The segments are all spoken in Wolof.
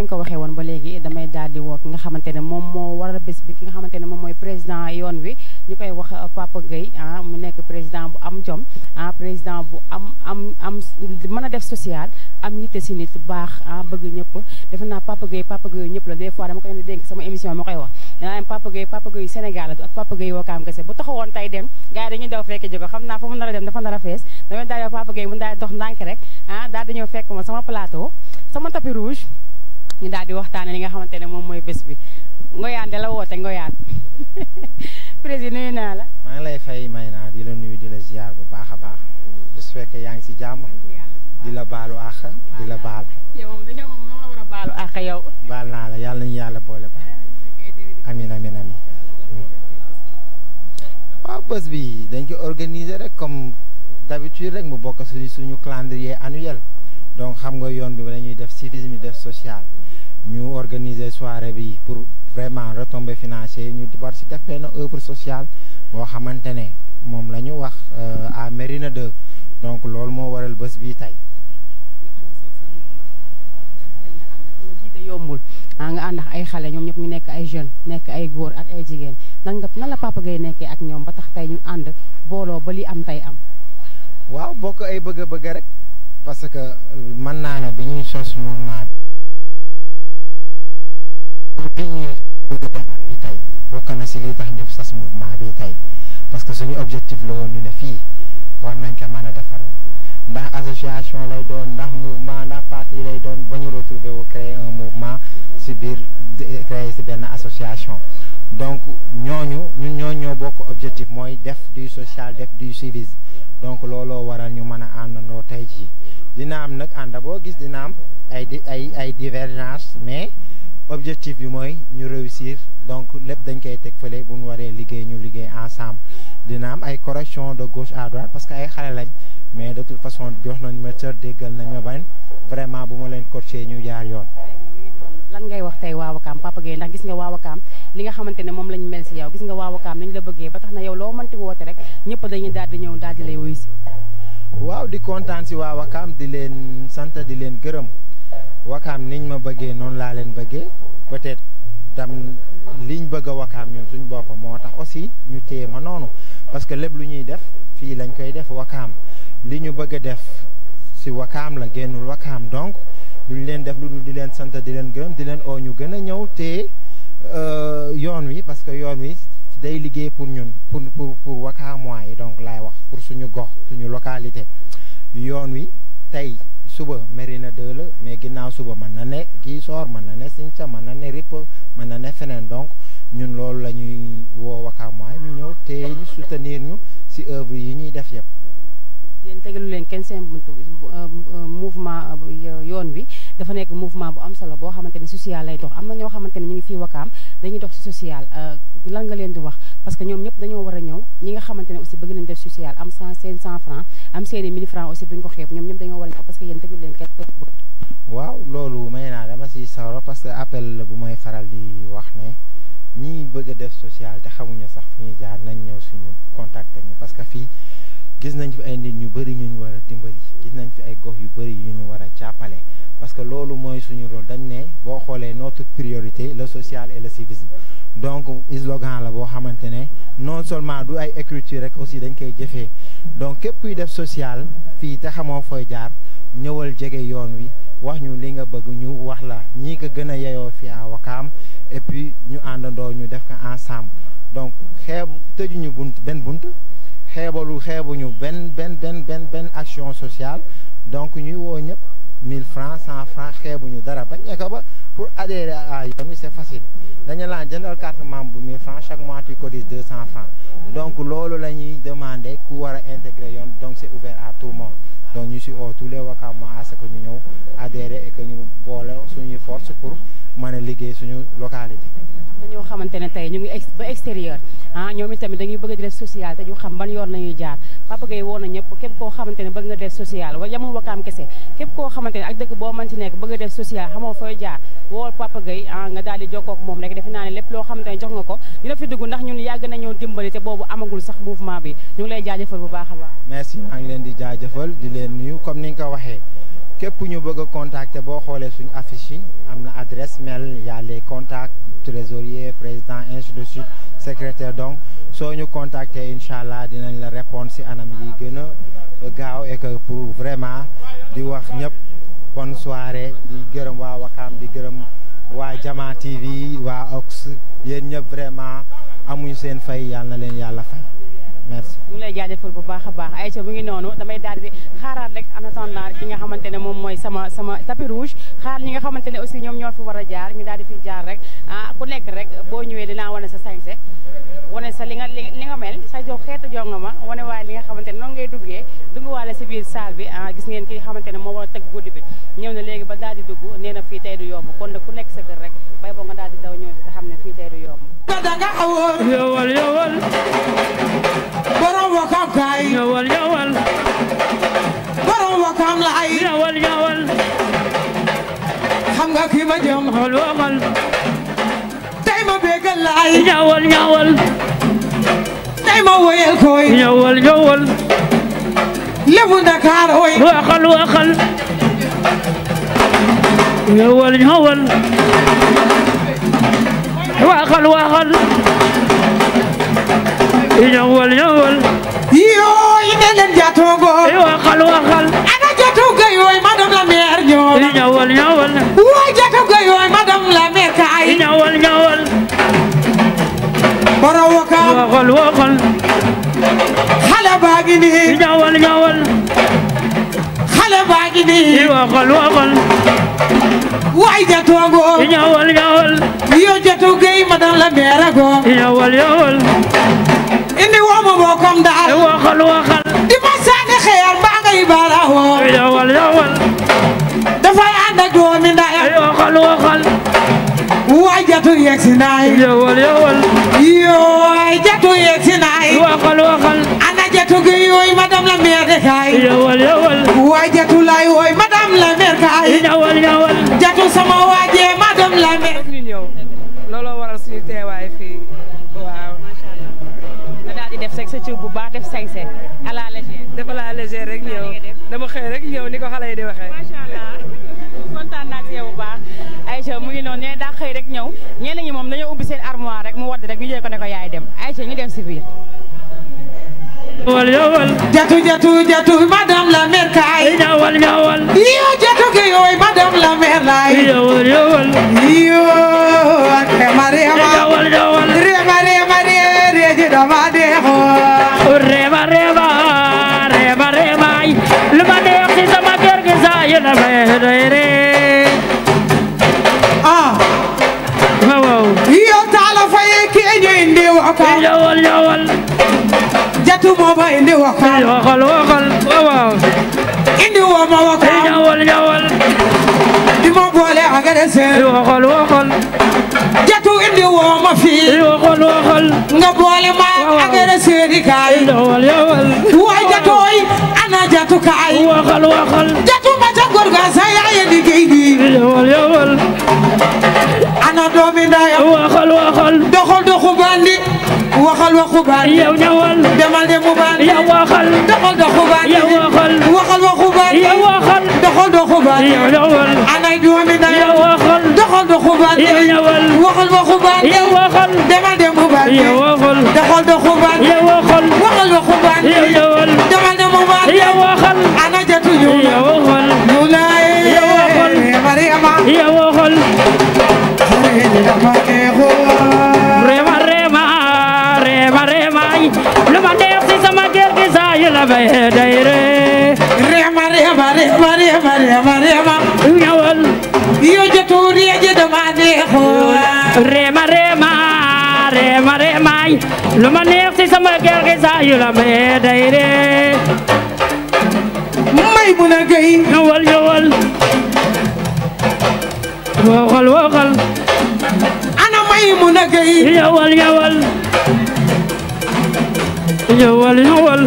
ko waxee woon ba léegi damay daal di woo ki nga xamante ne moom moo waral bés bi ki nga xamante ne moom mooy président yoon wi ñu koy wax Papa Gueye mu nekk président bu am jom président bu am mën a def social am yitte si nit baax bëgg ñëpp defe naa Papa Gueye ñëpp la des fois dama koy dénk sama émission ma koy wax danaa Papa Gueye Sénégal ak Papa Gueye Wakaam kese bu taxawoon tey dem gars yi dañuy daw fekk jógo xam naa fa mu nar a dem dafa nar a fees damay daal di Papa Gueye mu daal di dox ndànk rek daal di ñëw fekk ma sama plateau sama tapis rouge ñu daal di waxtaane li nga xamante ne moom mooy bés bi Ngoyaan de la woote Ngoyaan président nuyu naa la. maa ngi lay fay may naa di la nuyu di la ziar bu baax a baax j'espère que yaa ngi si jàmm di la baalu àq di la baal. yow moom dañoo moom la war a baalu àq yow. baal naa la yàlla nañu yàlla boole baal amiin amiin amiin. waaw bés bi dañ ko organiser rek comme d'habitude rek mu bokk suñu calendrier annuel donc xam nga yoon bi dañuy def civisme def social. ñu organiser soirée bi pour vraiment retombées financières ñu war si def benn œuvre sociale boo xamante ne moom la ñu wax à Mérina 2 donc loolu moo waral bés bii tey. yombul nga ànd ak ay xale ñoom ñëpp ñu nekk ay jeunes nekk ay góor ak ay jigéen nan la Papa Gueye nekkee ak ñoom ba tax tey ñu ànd booloo ba li am tey am. waaw bokk ay bëgg-bëgg rek parce que mën naa ne bi ñuy sos mouvement bi ñuy bëgg a defar ni tey bokk na si li tax ñu sas mouvement bi tey parce que suñu objectif la woon ñu ne fii war nañ ko mën a defar ndax association lay doon ndax mouvement ndax parti lay doon ba ñu retrouver wu créer un mouvement si biir créer si benn association donc ñun ñoo bokk objectif mooy def du social def du civisme donc looloo waral ñu mën a àndandoo tey jii dina am nag ànd boo gis dina am ay divergence mais objectif bi mooy ñu réussir donc lépp dañ koy teg fële bu ñu waree liggéey ñu liggéey ensemble dina am ay correction de gauche à droite parce que ay xale lañ mais de toute façon jox nañ ma cër déggal nañ ma bañ vraiment bu ma leen coaché ñu jaar yoon. lan ngay wax tey waa Wakaam Papa Gueye ndax gis nga waa Wakaam li nga xamante ne moom lañ mel si yow gis nga waa Wakaam nañ la bëggee ba tax na yow loo mënti woote rek ñëpp dañuy daal di ñëw daal di lay wuyu si. waaw di kontaan si waa Wakaam di leen sant di leen gërëm Wakaam niñ ma bëggee noonu laa leen bëggee peut-être tam liñ bëgg a Wakaam ñun suñ bopp moo tax aussi ñu téye ma noonu parce que lépp lu ñuy def fii lañ koy def Wakaam li ñu bëgg a def si Wakaam la génnul Wakaam donc duñ leen def lu dul di leen sant di leen gërëm di leen oo ñu gën a ñëw téye yoon wi parce que yoon wi day liggéey pour ñun pour Wakaamois yi donc laay wax pour suñu gox suñu localité yoon wi tey suba Mérina 2 la mais ginnaaw suba mën na ne Gisoor mën na ne Sinthiou mën na ne Ripp mën na ne feneen donc ñun loolu la ñuy woo Wakaamois ñu ñëw te ñu soutenir ñu si œuvre yi ñuy def yëpp. yéen tegalu leen kenn seen buntu mouvement yoon wi dafa nekk mouvement bu am solo boo xamante ne social lay dox am na ñoo xamante ne ñu ngi fii Wakaam dañuy dox si social lan nga leen di wax parce que ñoom ñëpp dañoo war a ñëw ñi nga xamante ne aussi bëgg nañ def social am seen 100 francs am seeni 1000 francs aussi buñ ko xeeb ñoom ñëpp dañoo war a ñëw parce que yéen tegalu leen kenn seen buntu. waaw loolu may naa dama si sawro parce que appel la bu may faral di wax ne ñi bëgg a def social te xamuñu sax fu ñuy jaar nañ ñëw suñu contacter ñu parce que fii gis nañ fi ay nit ñu bëri ñu ñu war a dimbali gis nañ fi ay gox yu bëri yu ñu war a jàppale parce que loolu mooy suñu rôle dañ ne boo xoolee notre priorité le social et le civisme donc slogan la boo xamante ne non seulement du ay écriture rek aussi dañ koy jëfee donc képp kuy def social fii te xamoo fooy jaar ñëwal jege yoon wi wax ñu li nga bëgg ñu wax la ñii ko gën a yeyoo fii à Wakaam et puis ñu àndandoo ñu def ko ensemble donc tëjuñu benn bunt xeebuñu benn action sociale donc ñuy woo ñëpp 1000 francs 100 francs xeebuñu dara bañ nekk ba pour adhérer à yoon wi c'est facile dañu laan jëndal carte membre bu 1000 francs chaque mois tu cotises 200 francs donc loolu la ñuy demander ku war a intégrer yoon donc c'est ouvert à tout le monde donc ñu si oo tous les Wakaamois à ce que ñu ñëw adhérer et que ñu boole suñuy force pour mën a liggéey suñu localité. am na ñoo xamante ne tey ñu ngi ba extérieur ñoom itamit dañuy bëgg di def social te ñu xam ban yoon la ñuy jaar Papa Gueye woo na ñëpp képp koo xamante ne bëgg nga def social wala yamul Wakaam kese képp koo xamante ne ak dëkk boo mën ci nekk bëgg a def social xamoo fooy jaar woo Papa Gueye nga daal di jokkoo ak moom rek defe naa ne lépp loo xamante ne jox nga ko dina fi dugg ndax ñun yàgg nañoo dimbali te boobu amagul sax mouvement bi ñu ngi lay jaajëfal bu baax a baax. merci maa ngi leen di jaajëfal di leen nuyu comme ni nga ko waxee képp ñu bëgg a contacter boo xoolee suñu affiche yi am na adresse mail y a les contacts trésorier président ainsi de suite secrétaire donc soo ñu contacter incha allah dinañ la répondre si anam yi gën a gaaw et que pour vraiment di wax ñëpp bonne soirée di gërëm waa Wakaam di gërëm waa Jama TV waa Ox yéen ñëpp vraiment amuñu seen fay yàlla na leen yàlla fay merci. ñu ngi lay jaajëfal bu baax a baax Aïcha mu ngi noonu damay daal di xaaraat rek en attendant ki nga xamante ne moom mooy sama tapis rouge xaar ñi nga xamante ne aussi ñoom ñoo fi war a jaar ñu daal di fi jaar rek ku nekk rek boo ñëwee dinaa wane sa sañse wane sa li nga mel sa jox xeetu jongama wane waaye li nga xamante ne noonu ngay duggaale si biir salle bi gis ngeen ki nga xamante ne moo war a tëgg guddi bi ñëw na léegi ba daal di dugg nee na fii tey du yomb kon nag ku nekk sa kër rek bay boo nga daal di daw ñëw te xam ne fii tey du yomb. yowal yowal borom Wakaam kaay yowal yowal borom Wakaam la ay yowal yowal xam nga kii ma jëm waxal waxal tey ma bégal la ay yowal yowal tey ma woyal koy yowal yowal lebu Ndakaar oy waxal waxal yowal yowal waxal waxal yowal yowal yooy ne leen jaatongo waxal waxal ana jaatongo yooy madame la maire ñoo yowal yowal waay jaatongo yooy madame la maire kaay yowal yowal borom Wakaam waxal waxal xale baa ngi nii yowal yowal xale baa ngi nii waxal waxal waay jaatongo yowal yowal yoo jaatongo yi madame la maire go yowal yowal indi wooma bokkam daal waxal waxal di ma sànni xeer mbaa ngay baara woo yowal yowal dafay ànd ak doomi ndayam waxal waxal waay jatu yegg si naay yowal yowal yooy jatu yegg si naay waxal waxal ana jatu gi yooy madame la maire de kaay yowal yowal waay jatu lay wooy madame la maire kaay yowal yowal jatu sama waajee madame la maire ñu ñëw looloo waral suñu teewaay fii waaw macha allah nga daal di def sa ciw bu baax def sañse à la légère. dafa la légère rek ñëw dama xëy rek ñëw ni ko xale yi di waxee. macha allah kontaan naa ci yow bu baax Aïcha mu ngi noonu nee daa xëy rek ñëw ñenn ñi moom dañoo ubbi seen armoire rek mu wadd rek ñu jël ko ne ko yaay dem Aïcha ñu dem si biir. yowal yowal jatu madame la maire kaay yowal yowal yoo jatu gi yooy madame la maire laay yowal yowal yoo rema rema yowal yowal rema rema reeji dama deexoo rema rema rema rema lu ma neex ci sama kër gi saa yu la may doy ree waaw yoo taala faye kii ñu indi Wakaam yowal yowal jatu mooma indi Wakaam waxal waxal waaw indi wooma Wakaam yowal yowal di ma boole agresseur waxal waxal jatu indi wooma fii waxal waxal nga boole ma agresseur yi kaay yowal yowal waay jatooy ana jatu kaay waxal waxal jatu ma ca góor ga sa yaay liggéey di yowal yowal ana doomi ndayam waxal waxal doxal doxu bandi waxal waxu bandi yow ñëwal demal demu bandi yow waxal doxal doxu bandi yow waxal waxal waxu bandi yow waxal doxal doxu bandi yow ñëwal ana doomi ndayam yow waxal doxal doxu bandi yow ñëwal waxal waxu bandi yow waxal demal demu bandi yow waxal doxal doxu bandi yow waxal waxal waxu bandi yow ñëwal demal demu bandi yow waxal ana jatu ñu yow waxal ñu lay yow waxal Mariama yow waxal rema rema rema rema lu ma neex ci sama kër gi saa yu la may doy ree rema rema rema rema rema rema ñëwal yo jatu reeje dama neexoo rema rema rema rema lu ma neex ci sama kër gi saa yu la may doy ree may mun a gay ñëwal ñëwal waxal waxal ana may mun a gay ñëwal ñëwal ñëwal ñëwal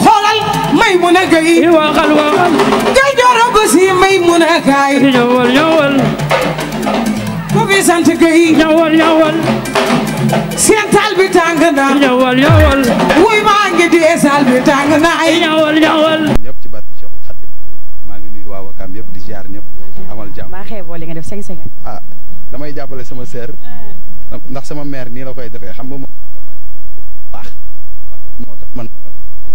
xoolal Maymuna Gay waxal waxal Gay Joro ba si Maymuna Gay ñëwal ñëwal ku fi sant Gay ñëwal ñëwal seen taal bi tàng na ñëwal ñëwal wuy maa ngi dee saal bi tàng na ay ñëwal ñëwal ñëpp ci barke Cheikhul Khadim maa ngi nuyu waa Wakaam yëpp di ziar ñëpp amal jàmm. maa xeeboo li nga def 5 secondes. ah damay jàppale sama sœur ndax sama mère nii la koy defee xam nga moom baax moo tax man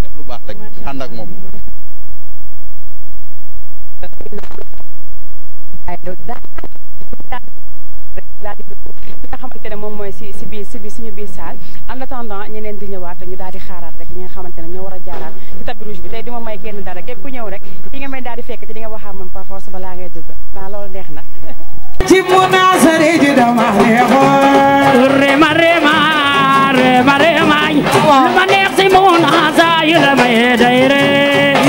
def lu baax rek ànd ak moom. li nga xamante ne moom mooy si biir suñu biir saal en attendant ñeneen di ñëwaat ñu daal di xaaraat rek ñi nga xamante ne ñoo war a jaaraat ci tapis rouge bi tey di ma may kenn dara képp ku ñëw rek li nga may daal di fekk ci di nga waxaa moom par force balaa ngay dugg naa loolu neex na ci munasare ji dama neexoon rema rema rema rema lu ma neex si munasa yu la may day re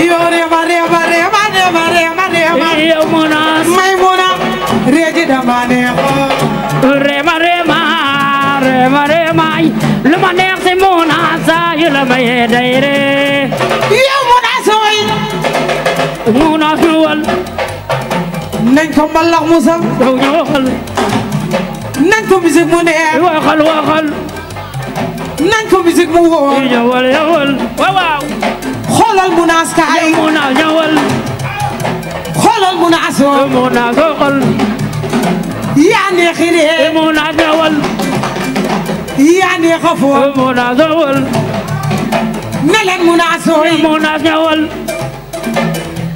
yo rema rema rema rema rema rema yow munas Maymuna reji dama neexoon rema rema rema rema lu ma neex si munasa yu la may day re yow munasoy munas ñëwal nañ ko mbalax musam yow ñëwal nañ ko musique mu neex waxal waxal nañ ko musique mu wóor ñëwal ñëwal waaw xoolal munas kaay munas ñëwal xoolal munasoy munas waxal yaa neexi ree munas ñëwal yaa neex a foo munas ñëwal ne leen munasoy munas ñëwal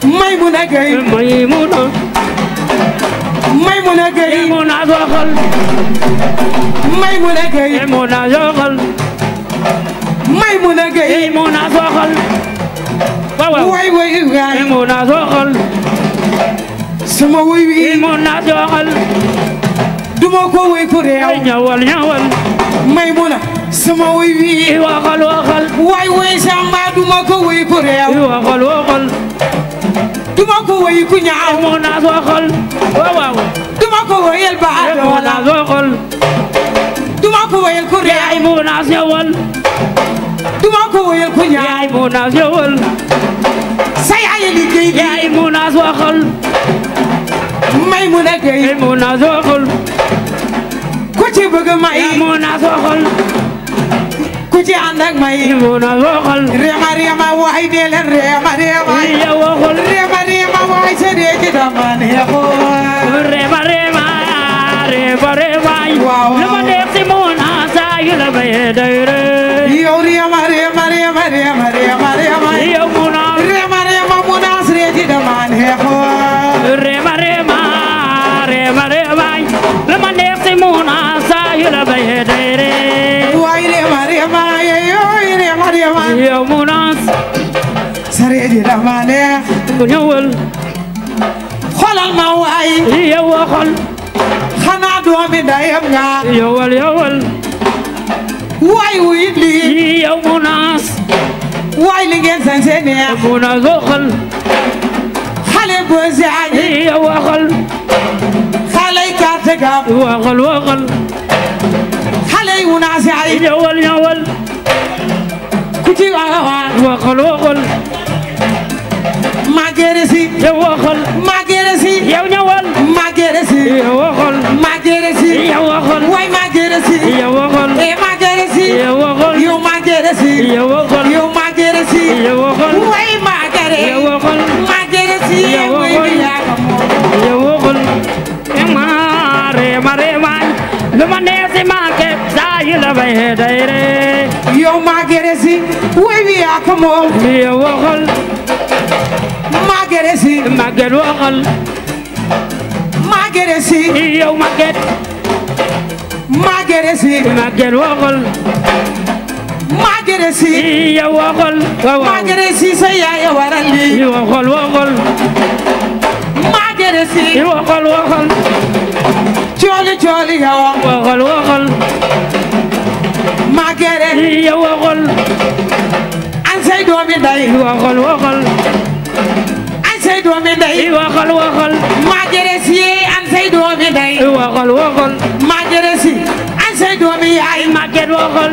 Maymuna Gay Maymuna Maymuna Gay munas waxal Maymuna Gay munas waxal Maymuna Gay munas waxal waaw way way waay munas waxal sama wuy wi munas waxal duma ko way ku réew ñëwal ñëwal Maymuna sama wuy wi waxal waxal way way sama duma ko way ku réew waxal waxal duma ko way ku ñaaw munas waxal waaw duma ko wayel baax munas waxal duma ko wayel ku réew yaay munas ñëwal duma ko wayel ku ñaaw yaay munas ñëwal sa yaay liggéey gi yaay munas waxal Maymuna Gay munas waxal ku ci bëgg may munas waxal ku ci ànd ak may munas waxal rema rema waay dee leen rema rema ya waxal rema rema waay sa dee ci dama neexoon rema rema rema rema waaw lu ma neex si munasa yu la may day re yow rema rema rema rema rema rema yow munas rema rema munas dee ci dama neexoon rema rema rema rema lu ma neex si munasa yu la may day re waay rema rema yoy rema rema yow munas sa dee ci dama neex ñëwal xoolal ma waay yow waxal xanaa doomi ndayam nga yowal yowal waay wuyit lii yow munas waay li ngeen sañse neex munas waxal xale bu saañi yow waxal xale yi carte gam waxal waxal xale yi wunaasi ay ñëwal ñëwal ku ci waawaan waxal waxal magere si yow waxal magere si yow ñëwal magere si yow waxal magere si yow waxal waay magere si yow waxal e magere si yow waxal yow magere si yow waxal yow magere si yow waxal waay magere yow waxal magere si yow way waxal bi yaa ko moom yow waxal mare lu ma neex si manqué saa yu la bay day re yow magere si way bi yaa ko moom yow waxal magere si Maguette waxal magere si yow Maguette magere si Maguette waxal magere si yow waxal waaw magere si sa yaay waral lii waxal waxal magere si waxal waxal cooli cooli yow waxal waxal magere yow waxal an say doomi nday waxal waxal an say doomi nday waxal waxal magere si an say doomi nday waxal waxal magere si an say doomi yaay Maguette waxal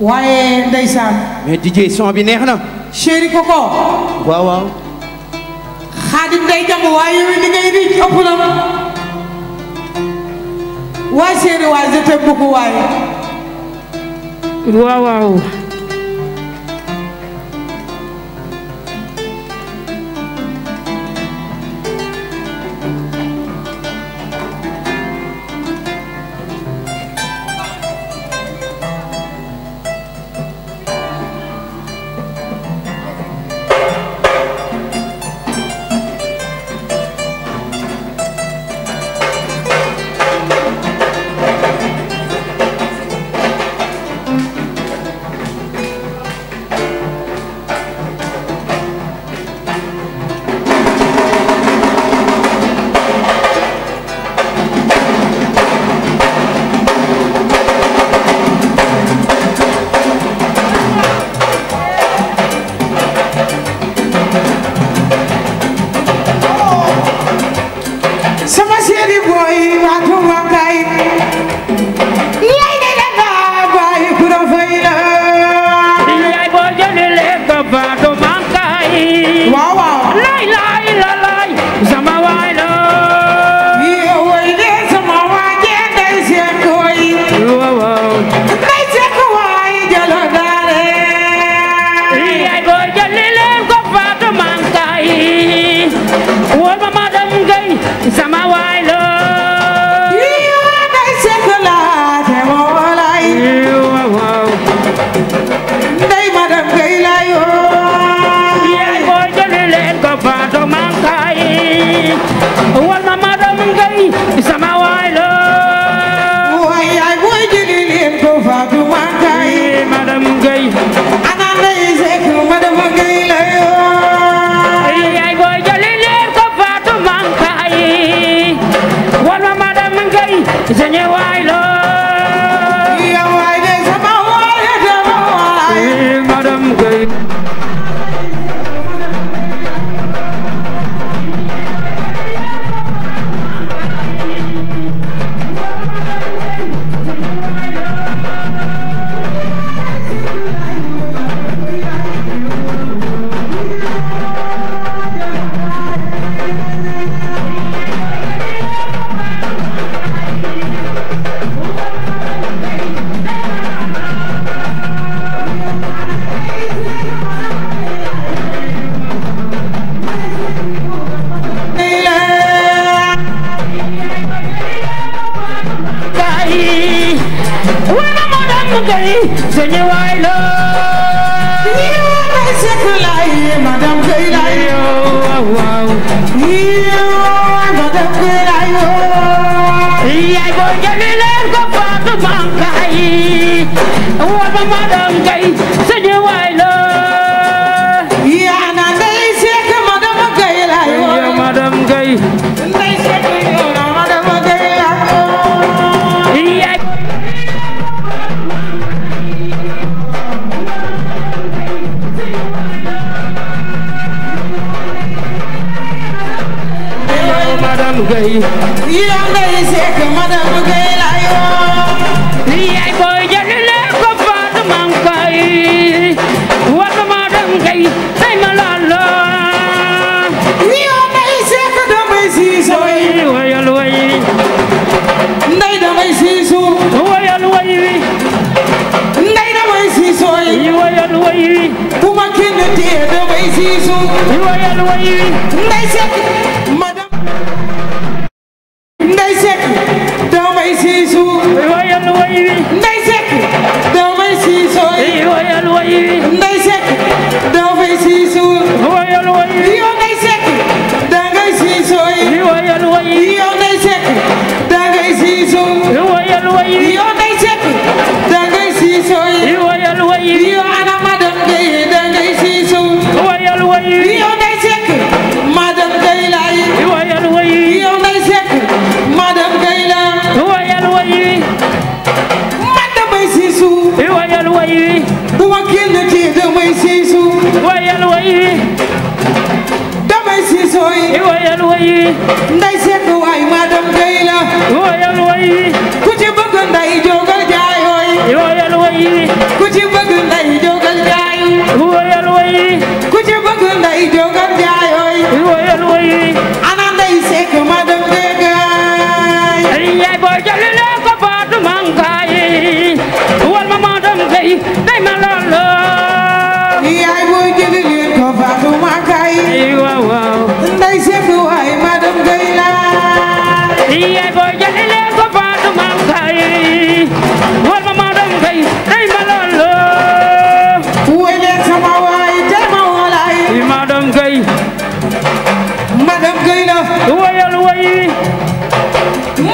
waaye ndeysaan mais DJ son bi neex na chéri Coco waaw waaw Xaadim day jàmm waaye yow li ngay riic ëpp na waay chéri waay je t'aime beaucoup waaye waaw waaw Ndey Seck waay madame Gueye la woyal way ku ci bëgg nday jógal jaay woyal way way ku ci bëgg nday jógal jaay woyal way ku ci bëgg nday jógal jaay woyal way ana nday sekk madame Gueye ay yaay booy jalile ko faatu mankaay wal ma madame Gueye day ma loolo yaay booy jëli leen ko faatu mankaay ay waaw waaw nday sekk waay madame Gueye la yaay booy jalile ko faatu mankaay wal ma madame Gueye day ma loolo woy leen sama waay tey ma walaay madame Gueye madame Gueye la woyal way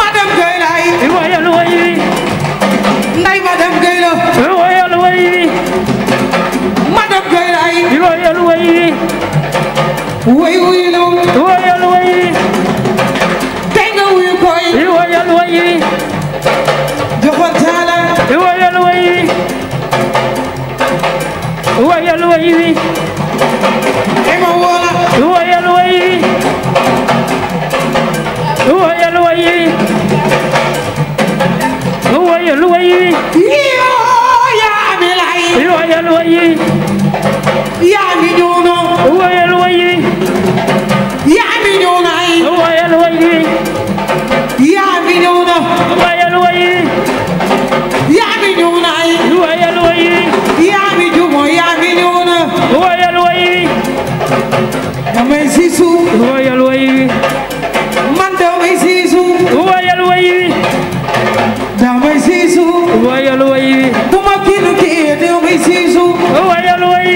madame Gueye la woyal way nday madame Gueye la woyal way madame Gueye la woyal way woy wuyu lu woyal way tey nga wuyu koy woyal way joxoon taala woyal way woyal way ema woola woyal way woyal way woyal way yoo yaa ami lay woyal way yaa mi ñuuno woyal way yaa mi ñuunay woyal way yaa mi ñuuno woyal way yaa mi ñuunay woyal way yaa mi jumo yaa mi ñuuno woyal way damay siisu woyal way man damay siisu woyal way damay siisu woyal way bu ma kinu kii damay siisu woyal way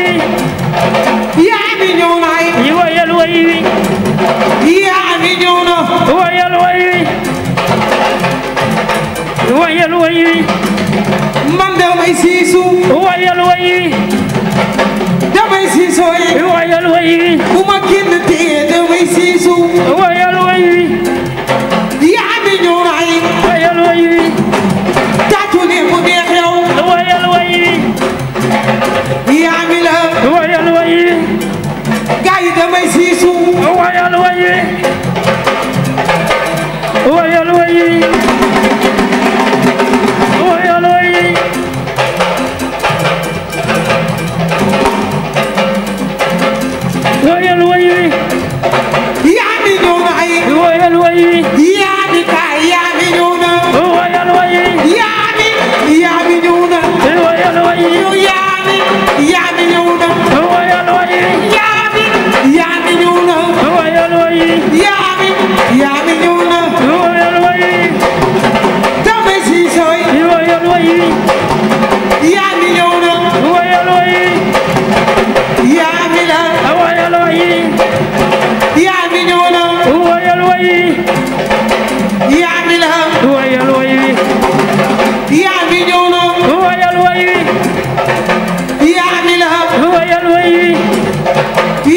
yaa mi ñuunay woyal way yaa mi ñuuno woyal way woyal way man damay siisu woyal way damay siisu woyal way bu ma kinu kii damay siisu woyal way yaa mi ñuunay woyal way tàccu ne mu neex yow woyal way yaa mi la woyal way gaay yi damay siisu woyal way woyal way woyal way woyal way yaa mi ñuunay woyal way yaa mi kaay yaa mi ñuuna woyal way yaa mi ñuuna woyal way yaa mi ñuuna woyal way yaa mi ñuuna woyal way yaa mi ñuuna woyal way damay siisoy woyal way yaa mi ñuuna woyal way yaa mi la woyal way yaa mi ñuuna woyal way yaa mi la woyal way yaa mi ñuuna woyal way yaa mi la woyal way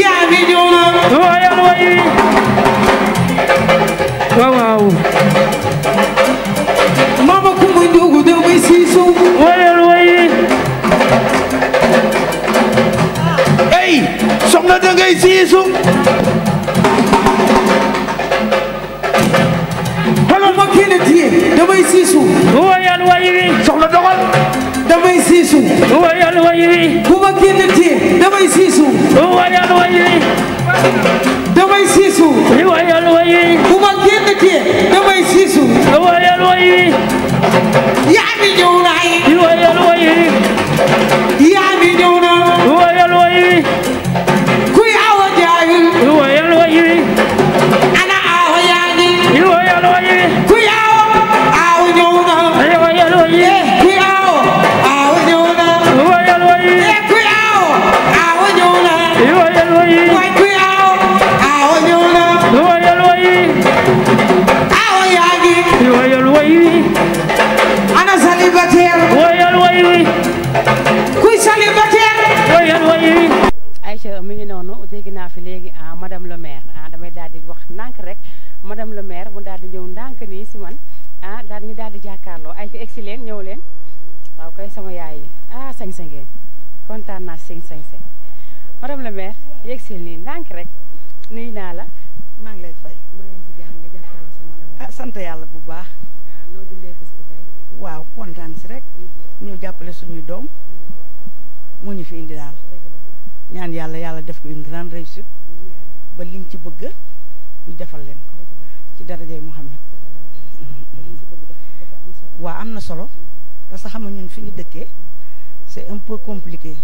yaa mi ñuuna woyal way waaw waaw mama kumba njuugu damay siisu woyal way ey soxna da ngay siisu ma kenn tiye damay siisu woyal way soxna doxal damay siisu woyal way bu ma kenn tiye damay siisu woyal way damay siisu woyal way bu ma kenn tiye damay siisu woyal way yaa mi ñëw naay woyal way yaa mi ñëw na woyal way kuy awa jaayul woyal way ana awa yaa ngi woyal way kuy awa ñëw na woyal way kuy awa ñëw na woyal way kuy awa ñëw na woyal way waay kuy awa ñëw na woyal way awa yaa ngi woyal way ana célibataire woyal way kuy célibataire woyal way Aïcha mi ngi noonu dégg naa fi léegi madame le maire damay daal di wax ndànk rek madame le maire mu daal di ñëw ndànk nii si man daal di jàkkaarloo ay fi egsi leen ñëw leen waaw kay sama yaay yi sañ-sañ ngeen kontaan naa sañ-sañ madame le maire yegg si nii ndànk rek nuyu naa la. maa ngi lay fay. maa ngi si jàmm nga jàkkaarloo sama kaw. sant yàlla bu baax. noo dundee bés bi tey. waaw kontaan si rek ñëw jàppale suñuy doom moo ñu fi indi daal ñaan yàlla def ko une grande réussite ba liñ ci bëgg ñu defal leen ko ci darajay Muhammad waaw am na solo parce que xam nga ñun fi ñu dëkkee c'est un peu compliqué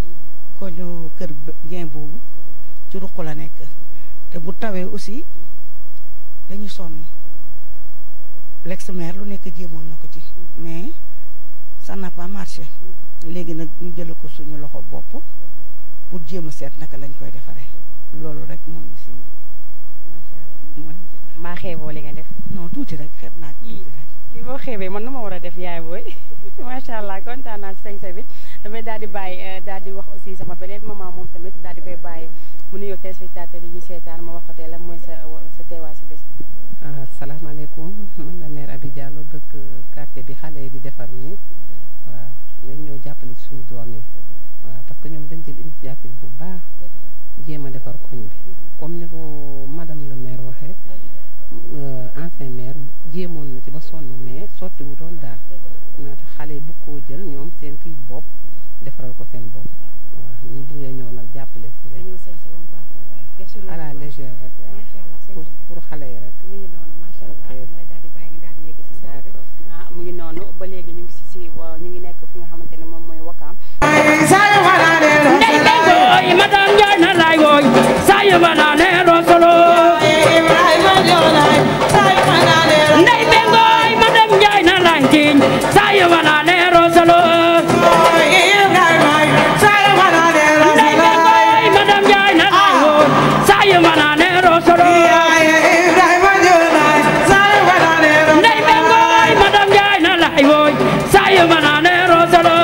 ko ñu kër bien boobu ci ruq la nekk te bu tawee aussi dañuy sonn l'ex-maire lu nekk jéemoon na ko ci mais ça n'a pas marché léegi nag ñu jël ko suñu loxo bopp pour jéem a seet naka lañ koy defaree loolu rek moo ñu si maa xeeboo li nga def. non tuuti rek xeeb naa tuuti rek. kii boo xeebee man nu ma war a def yaay booy macha allah kontaan naa si sañ-sañ bi damay daal di bàyyi daal di wax aussi sama beneen maman moom tamit daal di koy bàyyi mu nuyoo téléspectateurs yi ñu seetaan ma wax ko tey lan mooy sa teewaay si bés bi. asalaamaaleykum man la maire Abi Diallo dëkk quartier bi xale yi di defar nii waaw dañ ñëw jàppale ci suñu doom yi waaw parce que ñoom dañ jël initiative bu baax jéem a defar koñ bi comme ni ko madame le maire waxee ancien maire jéemoon na ci ba sonn mais sotti wu doon daal moo tax xale yi bu ko jël ñoom seen kii bopp defaral ko seen bopp waaw ñu bëggee ñëw nag jàppale si rek à la légère rek waaw pour xale yi rek. mu ngi noonu macha allah dama daal di bàyyi nga daal di yëg si saa bi mu ngi noonu ba léegi ñu ngi si ñu ngi nekk fi nga xamante ne moom mooy Wakaam. ndey bengoy madame Ndiaye na lay woy saa yu ma naa ne rosolo ndey bengoy madame Ndiaye na lay tiñ saa yu ma naa ne rosolo ndey bengoy madame Ndiaye na lay woy saa yu ma naa ne rosolo ndey bengoy madame Ndiaye na lay woy saa yu ma naa ne rosolo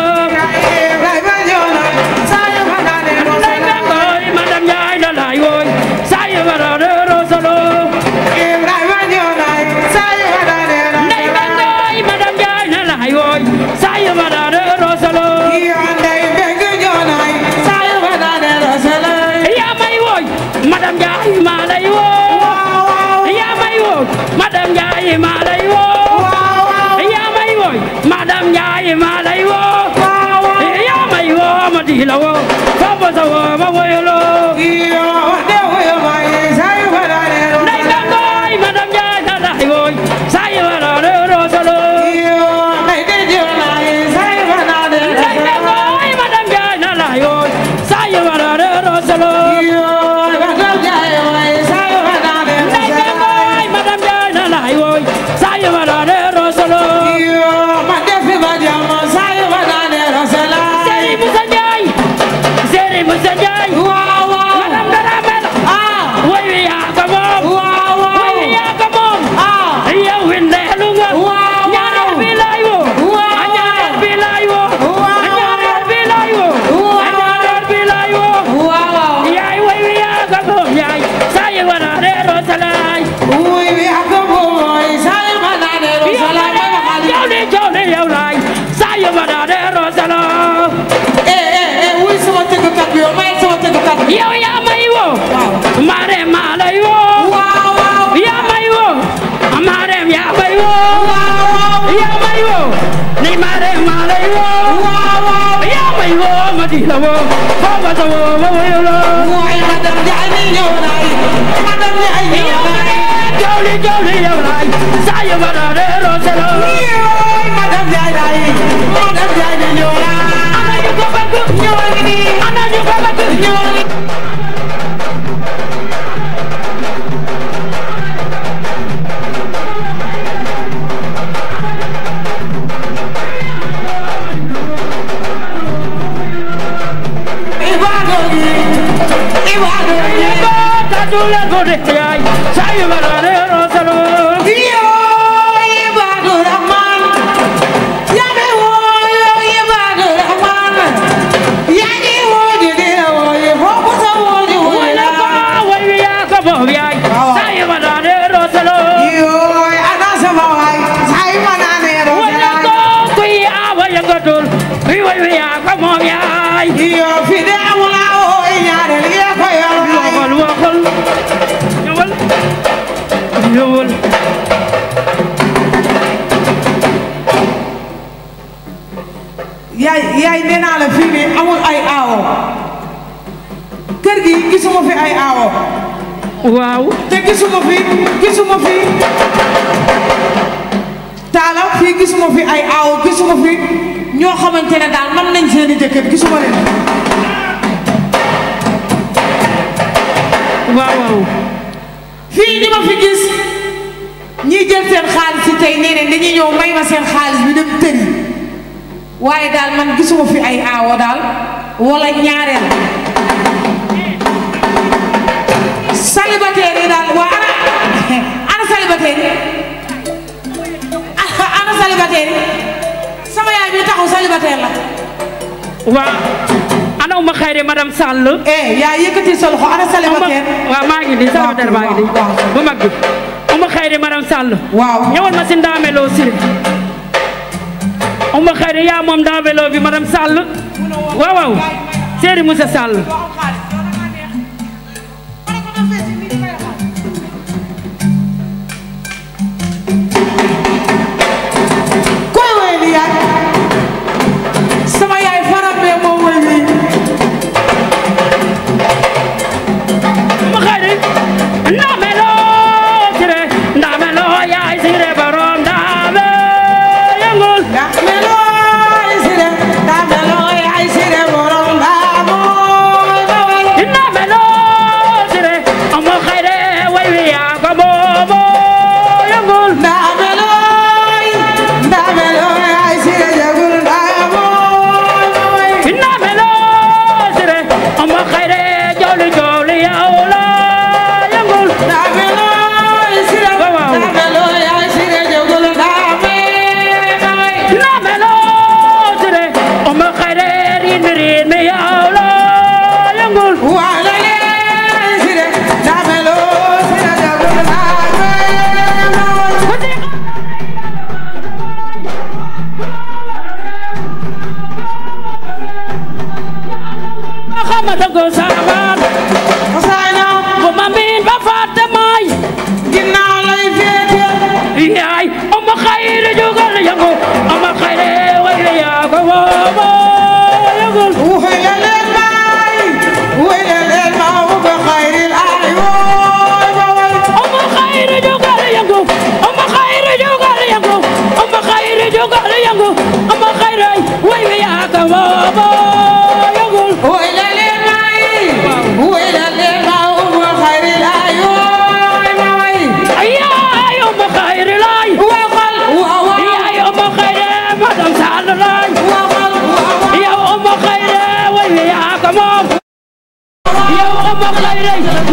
Madam Ndiaye maa lay woo yaa may woo Madam Ndiaye maa lay woo yaa may woo Madam Ndiaye maa lay woo yaa may woo ma di la woo fa ba sa woo ma woyolo ndey bengoy Madam Ndiaye na lay woo saa yu wala rosalo ndey bengoy Madam Ndiaye na lay woo saa yu wala rosalo yow yaa may woo Marème maa lay woo yaa may woo Marème yaa may woo yaa may woo ni Marème maa lay woo yaa may woo ma di la woo foo ma sa woo ma woyo lo Madame Ndiaye ni ñëw naay Madame Ndiaye ñëw naay jawli yow naay saa yu ma da de roselo Madame Ndiaye naay Madame Ndiaye ni ñëw naay ana ñu ko bëgg ñëwal ni ana ñu ko bëgg ñëwal ni yaay nee naa la fii nii amul ay aawo kër gi gisuma fi ay aawo waaw te gisuma fi taala fii gisuma fi ay aawo gisuma fi ñoo xamante ne daal man nañ seeni jëkkër gisuma leen waaw fii ñi ma fi gis ñi jël seen xaalis si tey nee nañ dañuy ñëw may ma seen xaalis bi dem tëri waaye daal man gisuma fi ay aawo daal wala ñaareel célibataire yi daal waa ana célibataire yi ana célibataire yi sama yaay bi taxaw célibataire la waa ana Oumou Khayri madame Sall yaa yëkkati sa loxo ana célibataire waaw maa ngi nii célibataire maa ngi nii bu mag bi Oumou Khayri madame Sall waaw ñëwal ma si ndaameloo Siré Oumou Khayri yaa moom ndaameloo bi madame Sall waaw waaw Séri Moussa Sall koy woy li yaay sama yaay faram bee moom woy li Oumou Khayri ndaameloo Siré ndaameloo yaay Siré borom ndaame yëngul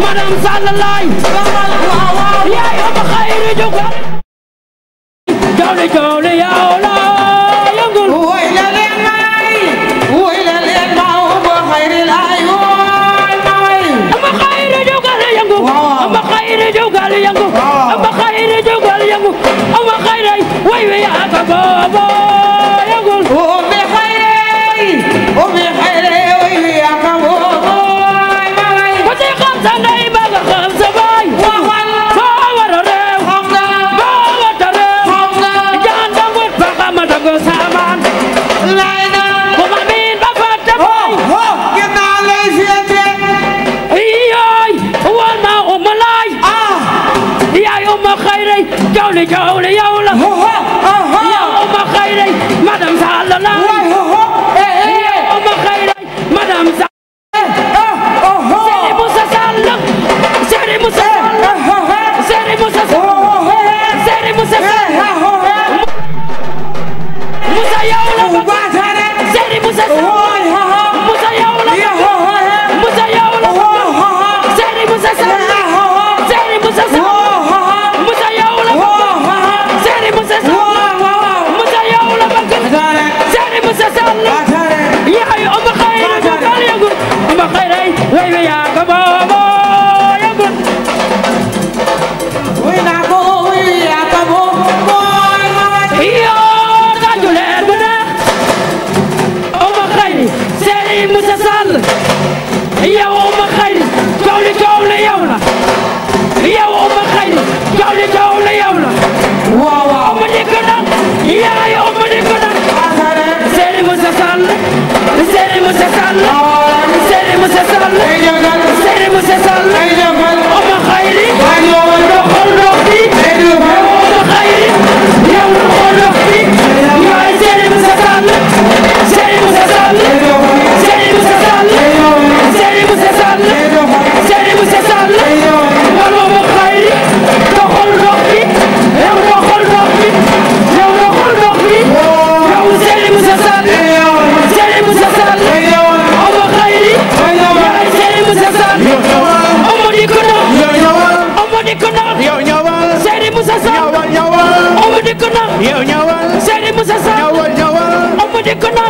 madame Sall laay yaay Oumou Khayri jógal jawli jawli yow la yëngul woy la leen may woy la leen ma Oumou Khayri laay woy may Oumou Khayri jógal yëngu Oumou Khayri jógal yëngu Oumou Khayri jógal yëngu Oumou Khayri way wi yaa ko boobo yëngul Oumou Khayri way wi yaa ko boobo may ko ci xam sa ndey ba nga xam sa baay waxal boo war a réew xam nga boo wata réew xam nga jaan dangut ba xama dangu saamaan lay na bu ma miin ba fàtte bay ginnaaw lay féete yaay wal ma Oumou laay yaay Oumou Khayri jawli jawli yow la yow Oumou Khayri madame Sall la yow Oumou Khayri madame Sall Séri Moussa Sall Séri Moussa Sall Séri Moussa Sall Séri Moussa Sall Moussa yow la Séri Moussa Sall Moussa yow la Moussa yow la Séri Moussa Sall Séri Moussa Sall Moussa yow la Séri Moussa Sall Moussa yow la Séri Moussa Sall yaay Oumou Khayri jógal yëngu Oumou Khayri way wi yaa ko boobo yëngu way naa ko way yaa ko boobo yoo tàccu leen bu neex Oumou Khayri Séri Moussa Sall yow Oumou Khayri jawli jawli yow la yow Oumou Khayri jawli jawli yow la waaw waaw Oumou dikk na yaay Oumou dikk na Séri Moussa Sall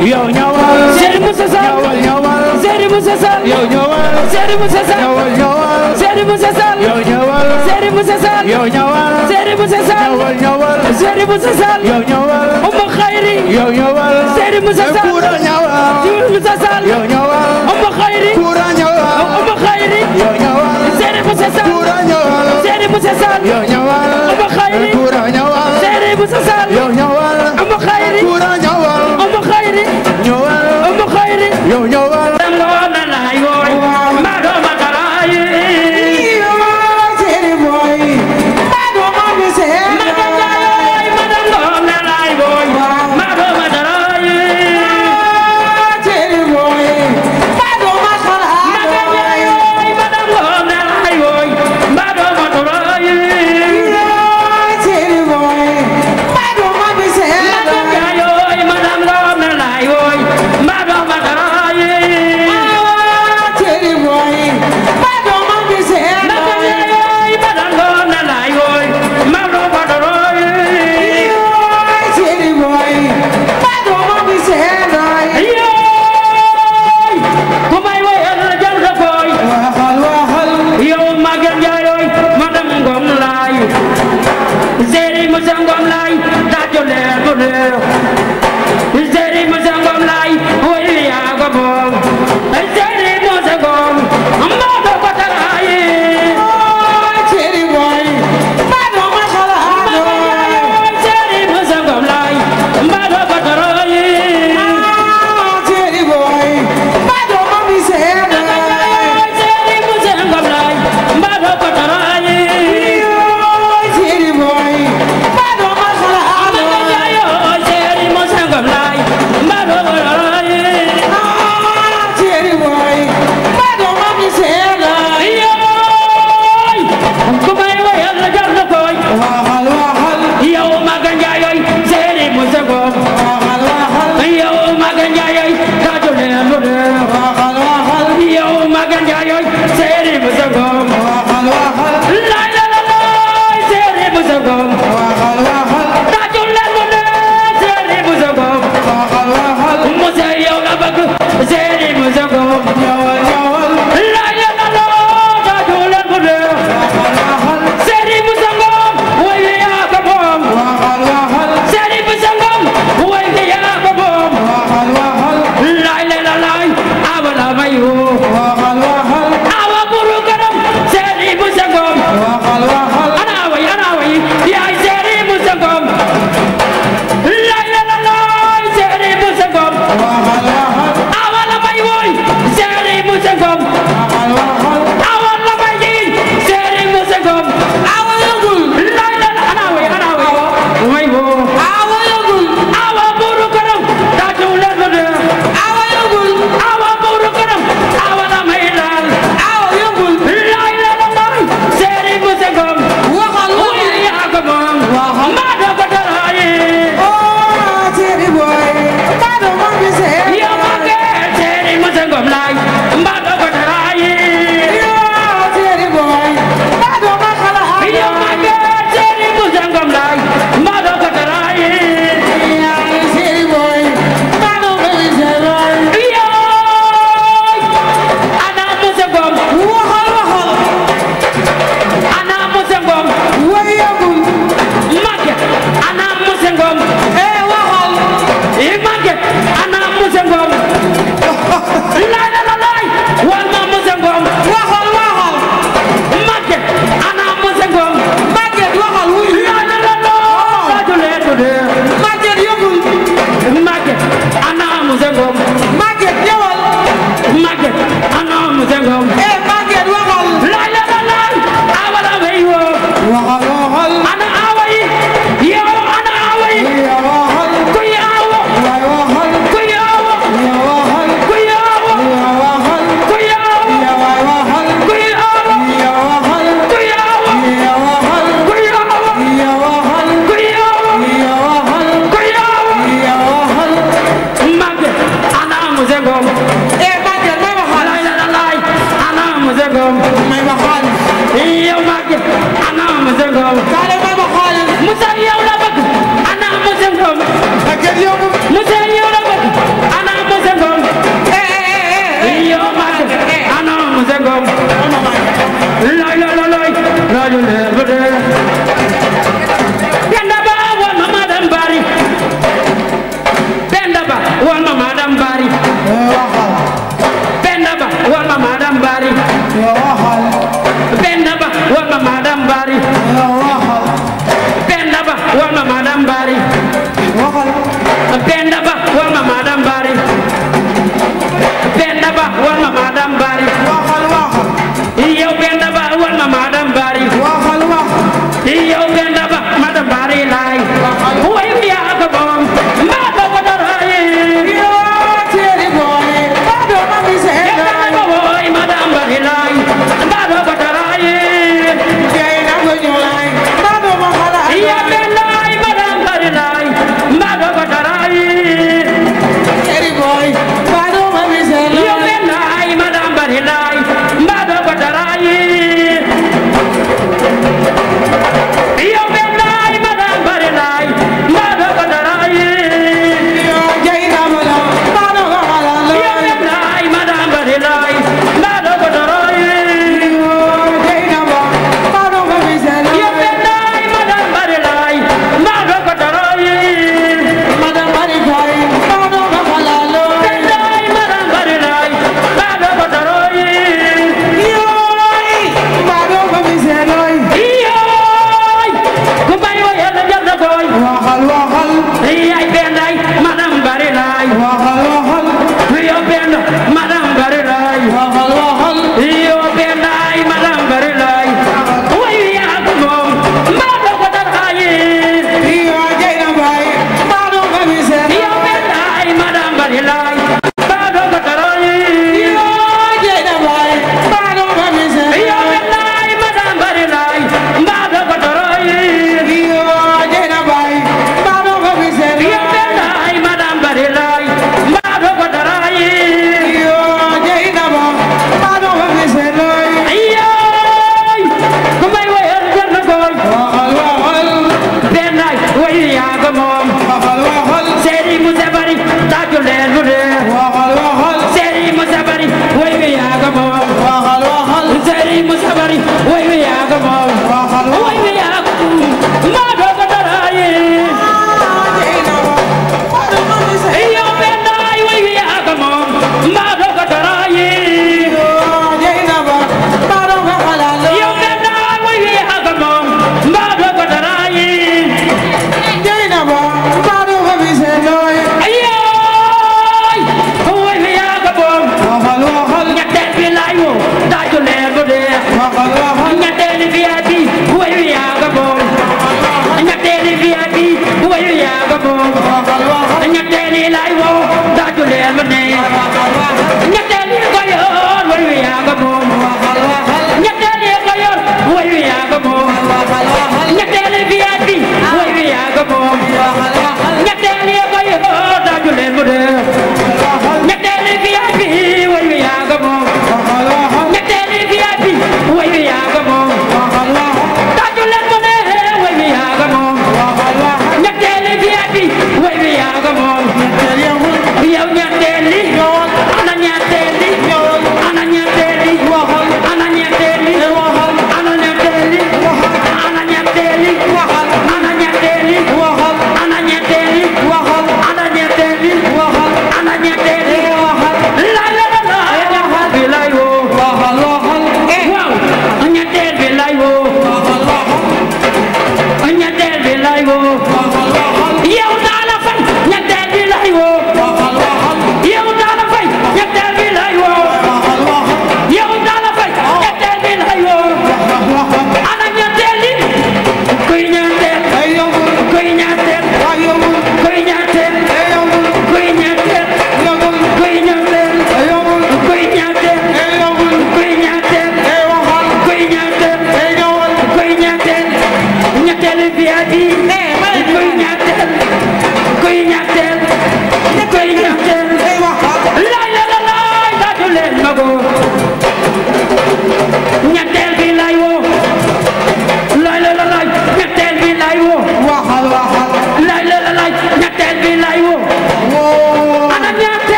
yow ñëwal Serigne Moussa Sall ñëwal Serigne Moussa Sall yow ñëwal Serigne Moussa Sall ñëwal Serigne Moussa Sall yow ñëwal Serigne Moussa Sall yow ñëwal Serigne Moussa Sall ñëwal Serigne Moussa Sall yow ñëwal Oumou Khayri yow ñëwal Serigne Moussa Sall Serigne Moussa Sall yow ñëwal Oumou Khayri Oumou Khayri yow ñëwal Serigne Moussa Sall Serigne Moussa Sall yow ñëwal Oumou Khayri Serigne Moussa Sall yow ñëwal Oumou Khayri Oumou Khayri ñëwal Oumou Khayri yow ñëwal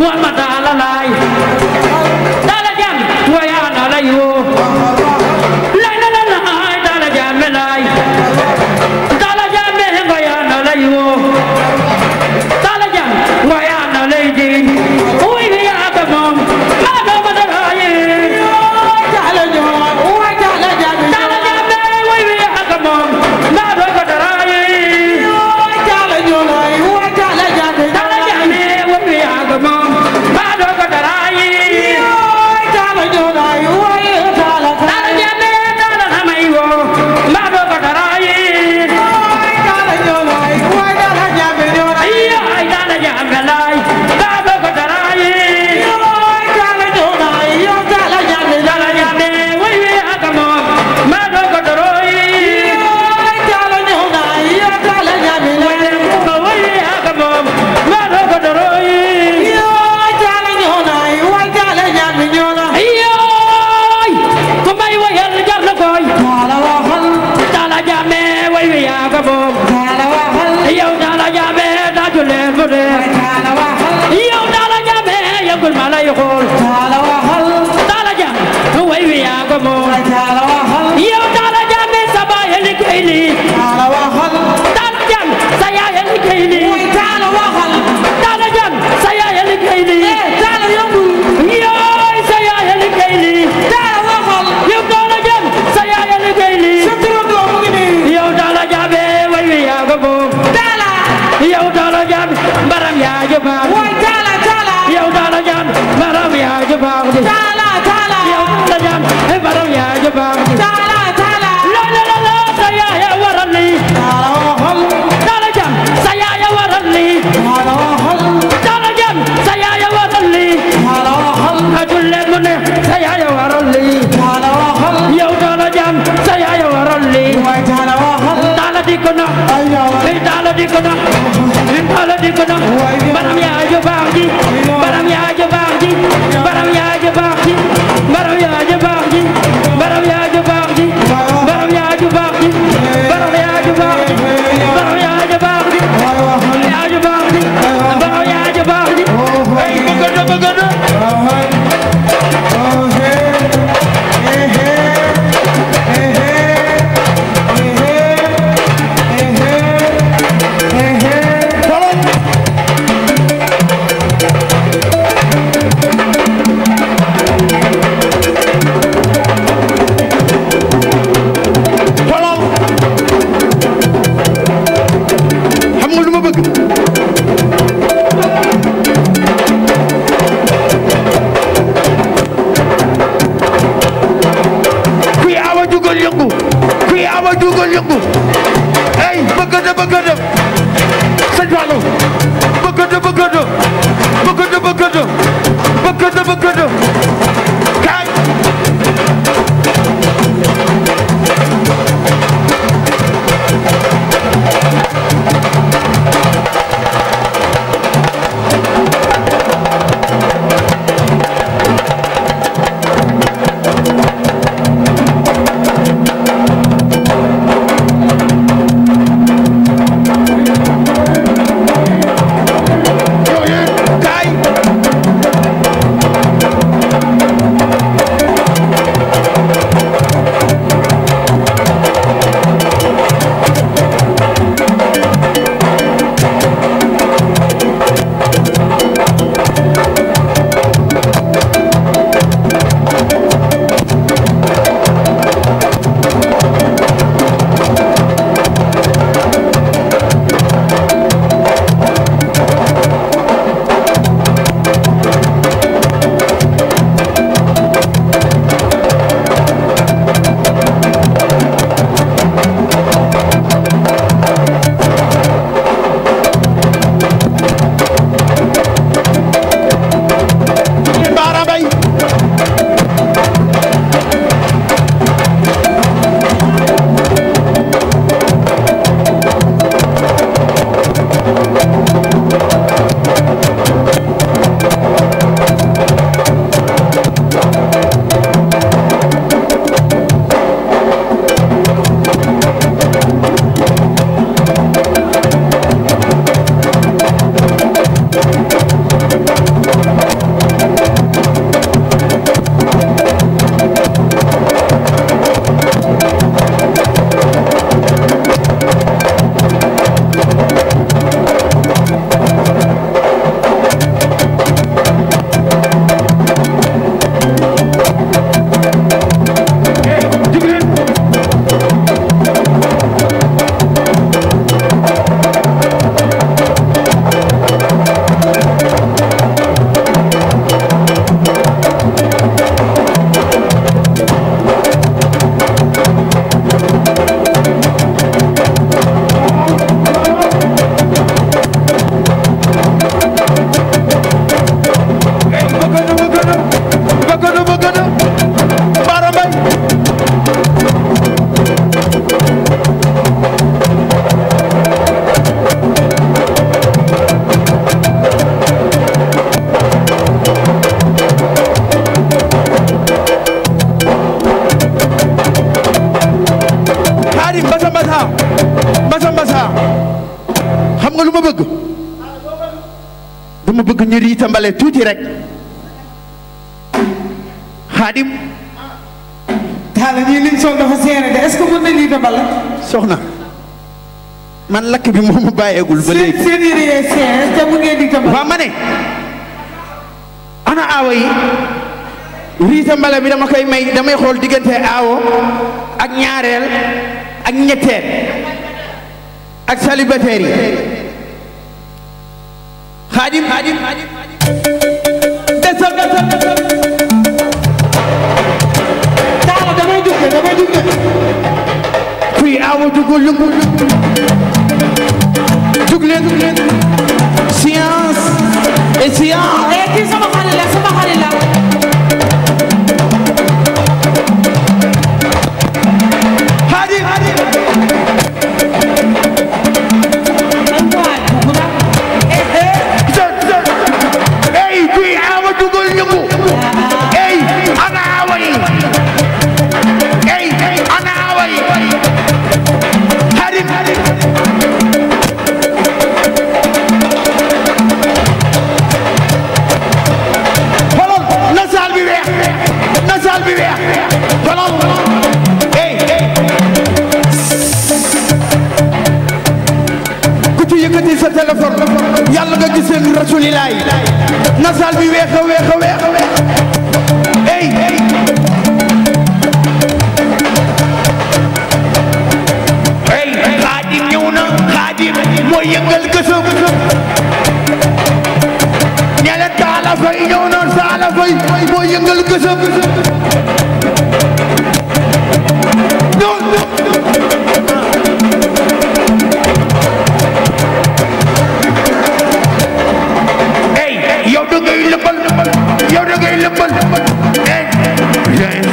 Muhammad alalay dala jam wayana layo la la la la dala jam lay dala jam wayana layo dala jam wayana laydi oy ya ka mom ma do madaraye dala jam wa dala jam oy ya ka mom ma do madaraye dala jam wa dala jam dala jam oy ya ka mom ma do madaraye dala jam oy dala jam dala hamayo ma do madaraye dala jam oy dala jam ayya dala jam lay ma do madaraye dala jam yo dala jam oy ya ka mom ma do madaraye dala jam yo dala jam oy ya ka mom ma do madaraye dala jam oy dala jam ayya ko may wayal jar na koy dala waxal dala jam oy ya ka mom dala waxal yow dala jam da jule ko de dala waxal yow dala jam yagul malay xol dala waxal dala jam oy ya ka mom dala waxal yow dala jam saba yeli kayli dala waxal dala jam saya yeli kayli dala waxal dala jam saya yeli kayli dala yagul yow saya yeli kayli dala waxal yow dala jam saya yeli kayli satro do mu ngi yow dala jam way ya ka mom dala yow dala jam baram ya jaba way dala yow dala jam baram ya jaba dala yow dala jam baram ya jaba dala la la la la saya ya warali dala waxal dala jam saya ya warali dala waxal dala jam saya ya warali dala waxal ajul len mu ne saya ya warali dala waxal yow dala jam saya ya warali way dala waxal dala dikona ayya dala dikona dala dikona baram ya jaba baram ya jaba baram ya jaba baram ya jaba baram ya jaba baram ya jaba baram ya jaba baram ya jaba ya jaba baram ya jaba ay bagada xam nga lu ma bëgg kuy awa jugal yëngu kuy awa jugal yëngu ey bëggada sëñ Fallou bëggada kaay kaay dama bëgg ñu riita mbale tuuti rek Xaadim taala ñii liñ sol dafa seere de est-ce que mën nañ riita mbala soxna man lakk bi moo ma bàyyeegul ba léegi seen yére yee seere te mu ngeen riita mbala waaw ma ne ana aawo yi riita mbala bi dama koy may damay xool diggante aawo ak ñaareel ak ñetteel ak célibataire yi Xaadim desal taala damay dugg kuy aawo dugul yëngu jug leen science et science kii sama xarit la sa téléphone yàlla nga gisee rasulilaay nasal bi weex a weex a weex ey Xaadim ñëw na Xaadim mooy yëngal gësëm ñele Taala Fay ñëw na Taala Fay mooy yëngal gësëm yow da ngay lëmbal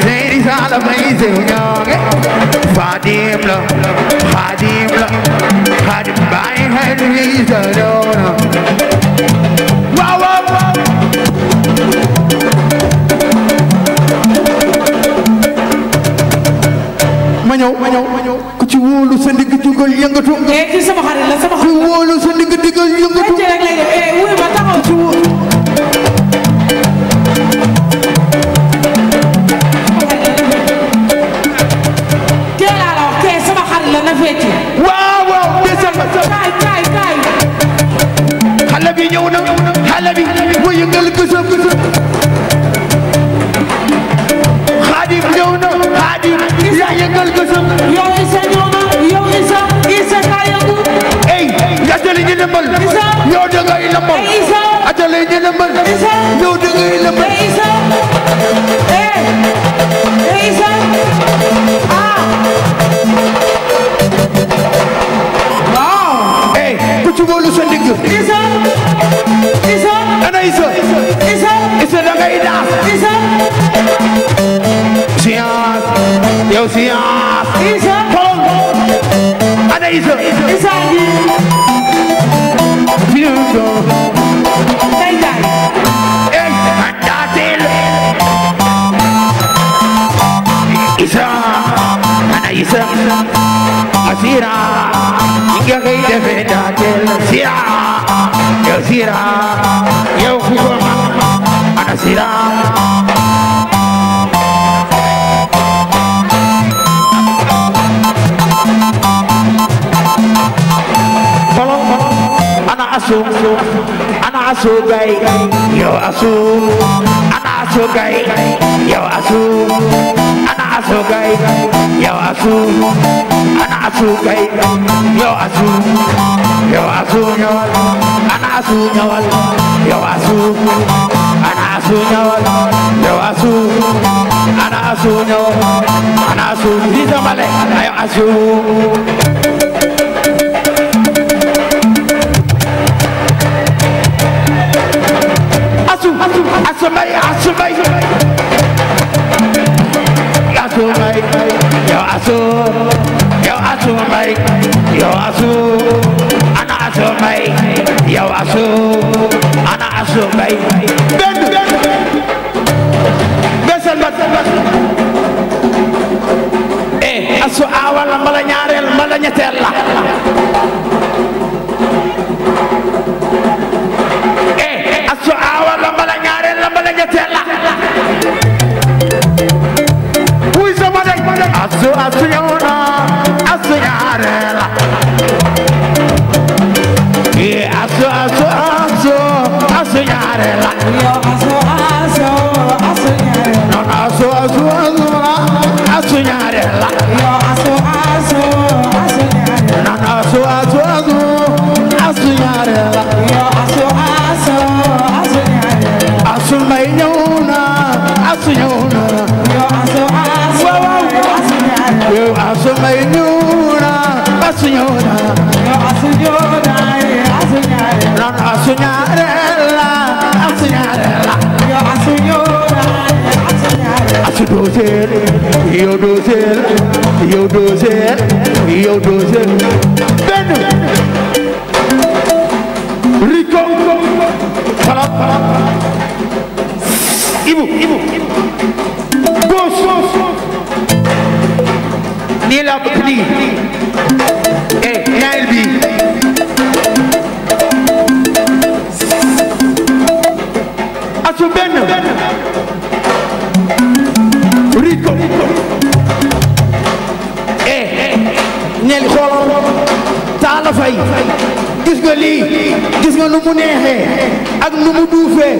seeri Taala Fay sew ñooge Xaadim la Xaadim bàyyi xel yi sa doona waaw waaw ma ñëw ku ci wóolu sa ndigg digal yëngatu kii sama xarit la sama xarit ku wóolu sa ndigg digal yëngatu rek lay def wuy ma taxaw ci wóolu xale bi ñëw na xale bi mooy yëngal gësëm Xaadim ñëw na Xaadim yaa yëngal gësëm yow Isa ñëw na yow Isa kaa yëngu ey atale ñu lëmbal yow da ngay lëmbal atale ñu lëmbal yow da ngay lëmbal Isa Isa waaw ku ci wóolu sa ndigg Isa ana Isa da ngay daas science yow science ana Isa bindo day day andatel Isa ana Isa asira inga ngay defe datel sira yow sira yow fukoma ana sira ana asu gay yow asu ana asu gay yow asu ana asu gay yow asu ana asu gay yow asu ñëwal ana asu ñëwal yow asu ana asu ñëwal yow asu ana asu ñëwal ana asu di tamale yow asu asumay yow asu ana asumay yow asu ana asumay benn besal bat asu awal mbala ñaareel mbala ñetteel la ñaareel la yow asu asu asu ñaareel non asu asu asu asu ñaareel la yow asu asu asu ñaareel non asu asu asu asu ñaareel la yow asu asu asu ñaareel asu may ñëw na asu ñëw na yow asu asu asu ñaareel yow asu may ñëw na asu ñëw na yow asu joodaay asu ñaareel non asu ñaareel la asu ñaareel la yow asu joodaay asu ñaareel asu dooseel yow dooseel yow dooseel yow dooseel benn Rico xalaat Ibu boos nii laa bëgg nii ñaareel bi asu benn Rico ñeel xoolal Talla Faye gis nga lii gis nga nu mu neexee ak nu mu duufee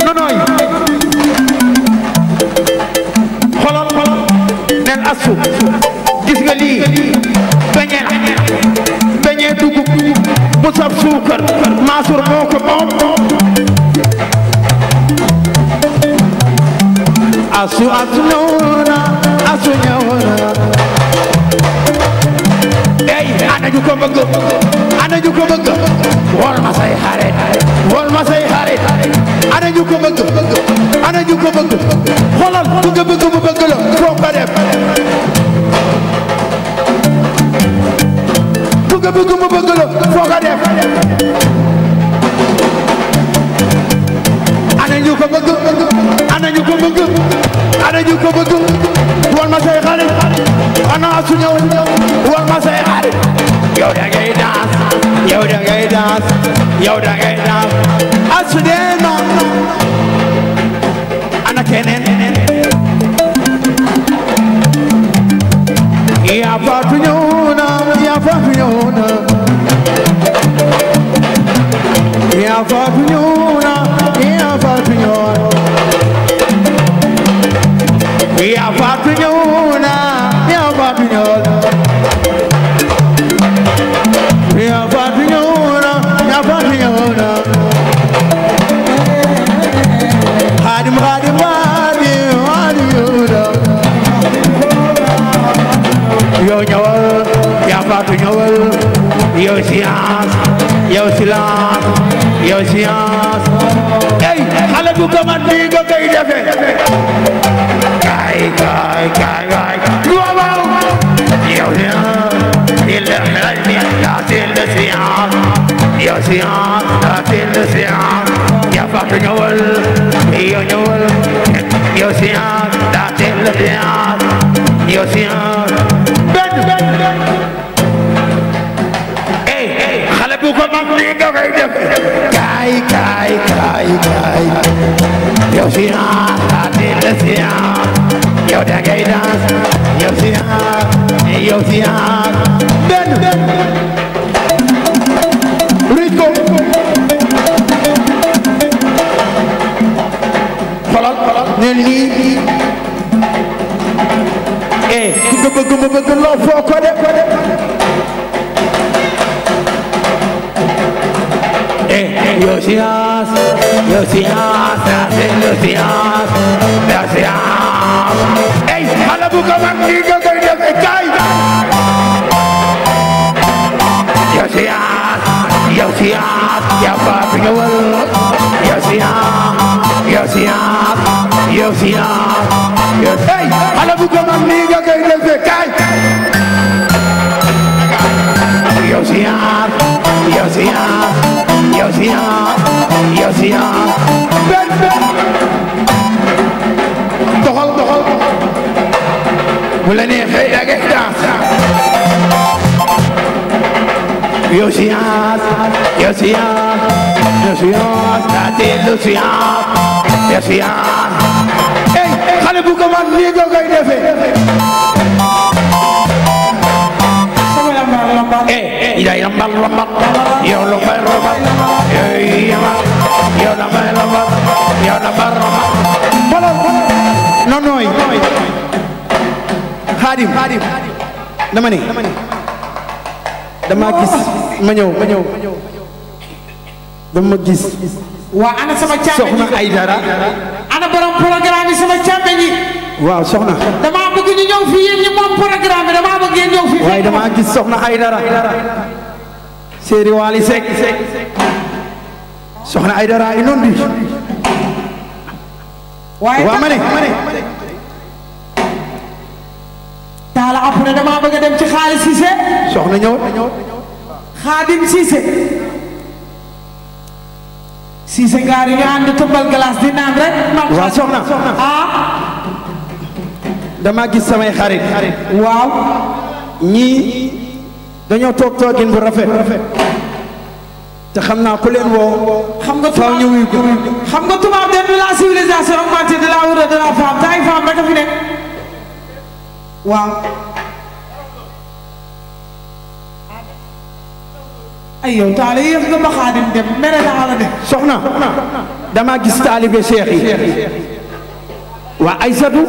nonoy xoolal neel asu gis nga lii beñe la beñe dugub bu saf suukar Mansour moo ko moom asu ñëw na asu ñëw na ey ana ñu ko bëgg wol ma say xarit ana ñu ko bëgg xoolal bu nga bëgg mu bëgg la foo ko def bu nga bëgg mu bëgg la foo ko def ana ñu ko bëgg wol ma say xarit ana asu ñëw wol ma say xarit yow da ngay dance asu dee na ana keneen yaa faatu ñëw na yaa faatu ñëw na yaa faatu ñëw na yaa faatu ñëw yaa faatu ñëw na yaa faatu ñëw yaa faatu ñëw na yaa faatu ñëw na xaadim xaadim xaadim xaadim ñëw na yow ñëwal yaa faatu ñëwal yow science yow silence yow science ey xale bu ko man nii nga koy defee kaay waaw yow science il le science yow science il science yaa faatu ñëwal yow ñëwal yow science il science yow science benn xale bu ko mag nii nga koy def kaay yow science il science yow da ngay dance yow science benn Rico xoolal neel nii ku nga bëgg ma bëgg loo foo ko def yow science ey xale bu ko mag nii nga koy def kaay yow science yaa faatu ñëwal yow science ey xale bu ko mag nii nga koy def kaay yow science benn doxal bu la neexee da ngay danse yow science ey xale bu ko man nii nga koy defee ida yambal lambar yow lu may lambar yow la may lambar yow la bar lambar non nooy Xaadim dama ne dama gis ma ñëw dama gis waa ana sama càmmeñ soxna Aydara ana borom programme yi sama càmmeñ yi waaw soxna dama bëgg ñu ñëw fii yéen ñi moom programme bi dama bëgg ngeen ñëw fii waaye dama gis soxna Aydara Séeri Waali Seck soxna Aydara i noon di waaye waa ma ne taala après dama bëgg a dem ci Xaalis Cissé soxna ñëw Xaadim Cissé Cissé ngaar yi ñu ànd tëmbal glace di naan rek waaw soxna ah dama gis samay xarit waaw ñii dañoo toog toogin bu rafet te xam naa ku leen woo xam nga faaw ñu wuyu ko xam nga tubaab de la civilisation augmentée de la hauteur de la femme te ay femme rek a fi nekk waaw ay yow taale yéex nga ma Xaadim dem mere naa la de soxna dama gis taalibe Cheikh yi waa Aysatu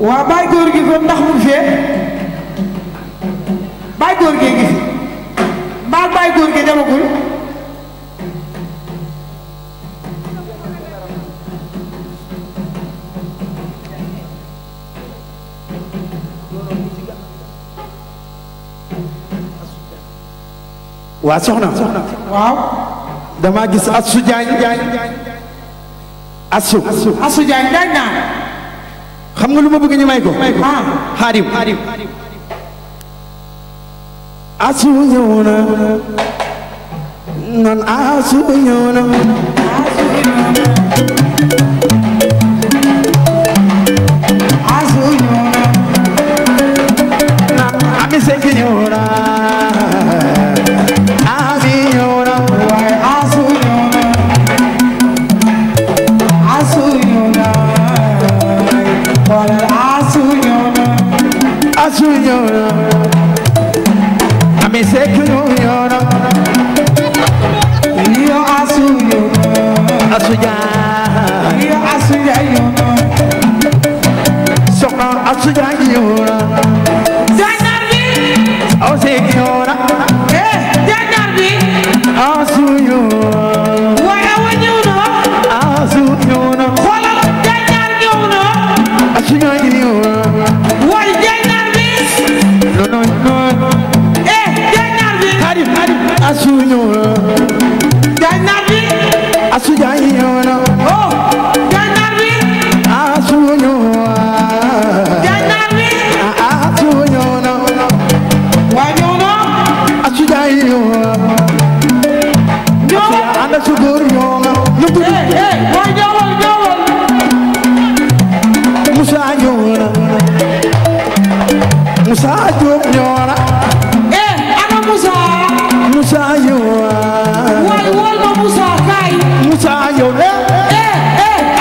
waa baay góor gi kon ndax mu fee baay góor gee ngi fi mbaa baay góor gi demagul waa soxna waaw dama gis Assu Jaañ Assu Jaañ dañ naan xam nga lu ma bëgg ñu may ko Xaadim Assu ñëw na nan Assu ñëw na Assu ñëw na Ami Sekk ñëw na Ami ñëw na waaye Assu ñëw na Assu ñëw na xoolal Assu ñëw na Assu ñëw na Ami Sekk ñëw na yo Assu ñëw na Assu Jaañ yo Assu Jaañ ñëw na soxna Assu Jaañ ñëw na jaañaar bi aw Sekk ñëw na jaañaar bi Assu ñëw na waaye awa ñëw na Assu ñëw na xoolal jaañaar ñëw na Assu Jaañ ñëw na waaye jaañaar bi non jaañaar bi Xaadim Assu ñëw na jaañaar bi Assu Jaañ ñëw na oh jaañaar bi Assu ñëw na jaañaar bi Assu ñëw na waaye ñëw na Assu Jaañ ñëw na ñëw ànd ak su góor ñëw na ñu tudd waaye ñëwal Musa ñëw na Musa Jóob ñëw na ana Moussa Musa ñëw na waaye wol ma Moussa kaay Musa ñëw na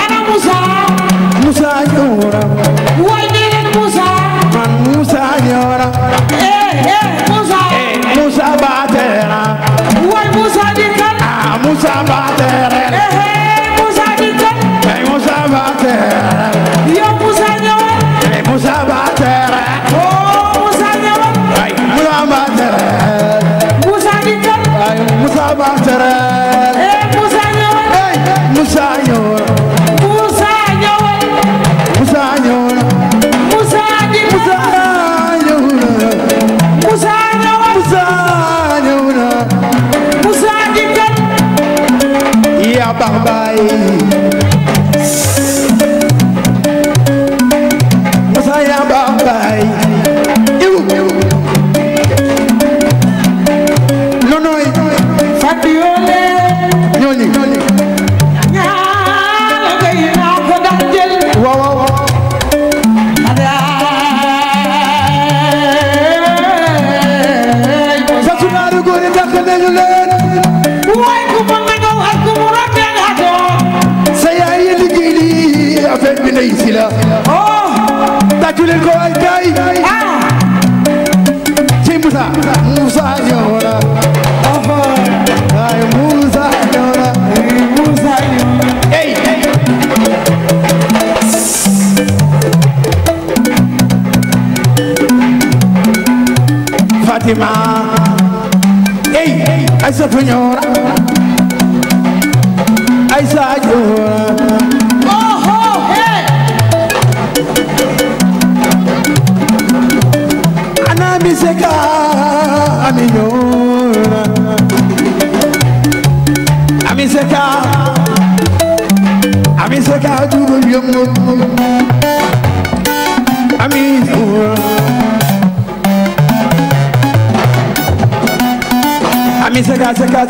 ana Moussa Musa ñëw na waaye nee leen Moussa man Musa ñëw na Moussa Musa Baatera waaye Moussa dikkal Musa Baatera Moussa dikkal Musa Baatera yow Moussa ñëwal Musa Baatera Moussa ñëwal Musa Baatera Moussa dikkal Musa Baatera Moussa ñëwal Musa ñëwal Moussa ñëwal Musa ñëwal Moussa dikkal Moussa ñëwal Moussa dikkal ya baax baay Musa ya baax baay nonoy Fadiyole ñooñu ñaala gay naa ko daan jël waaw sa sunaaru góor yi dàq nañu leen waay ku mën na nga war ku mu rafet nga doon tàccu leen ko ay kay ci Moussa Moussa ñëw na ay Moussa ñëw na Moussa ñëw na ey Fatima ey Aïssatou ñëw na Aïssa ñëw na Miseka aminyona amiseka duro yomo amiseka seka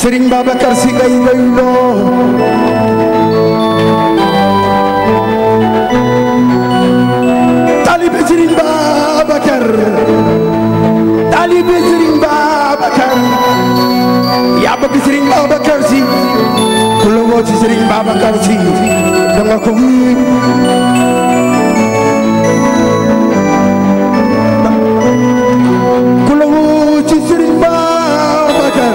Serigne Babacar Sy ngay doyloo taalibe Serigne Babacar yaa bëgg Serigne Babacar Sy ku la woo ci Serigne Babacar Sy danga ko ku la woo ci Serigne Babacar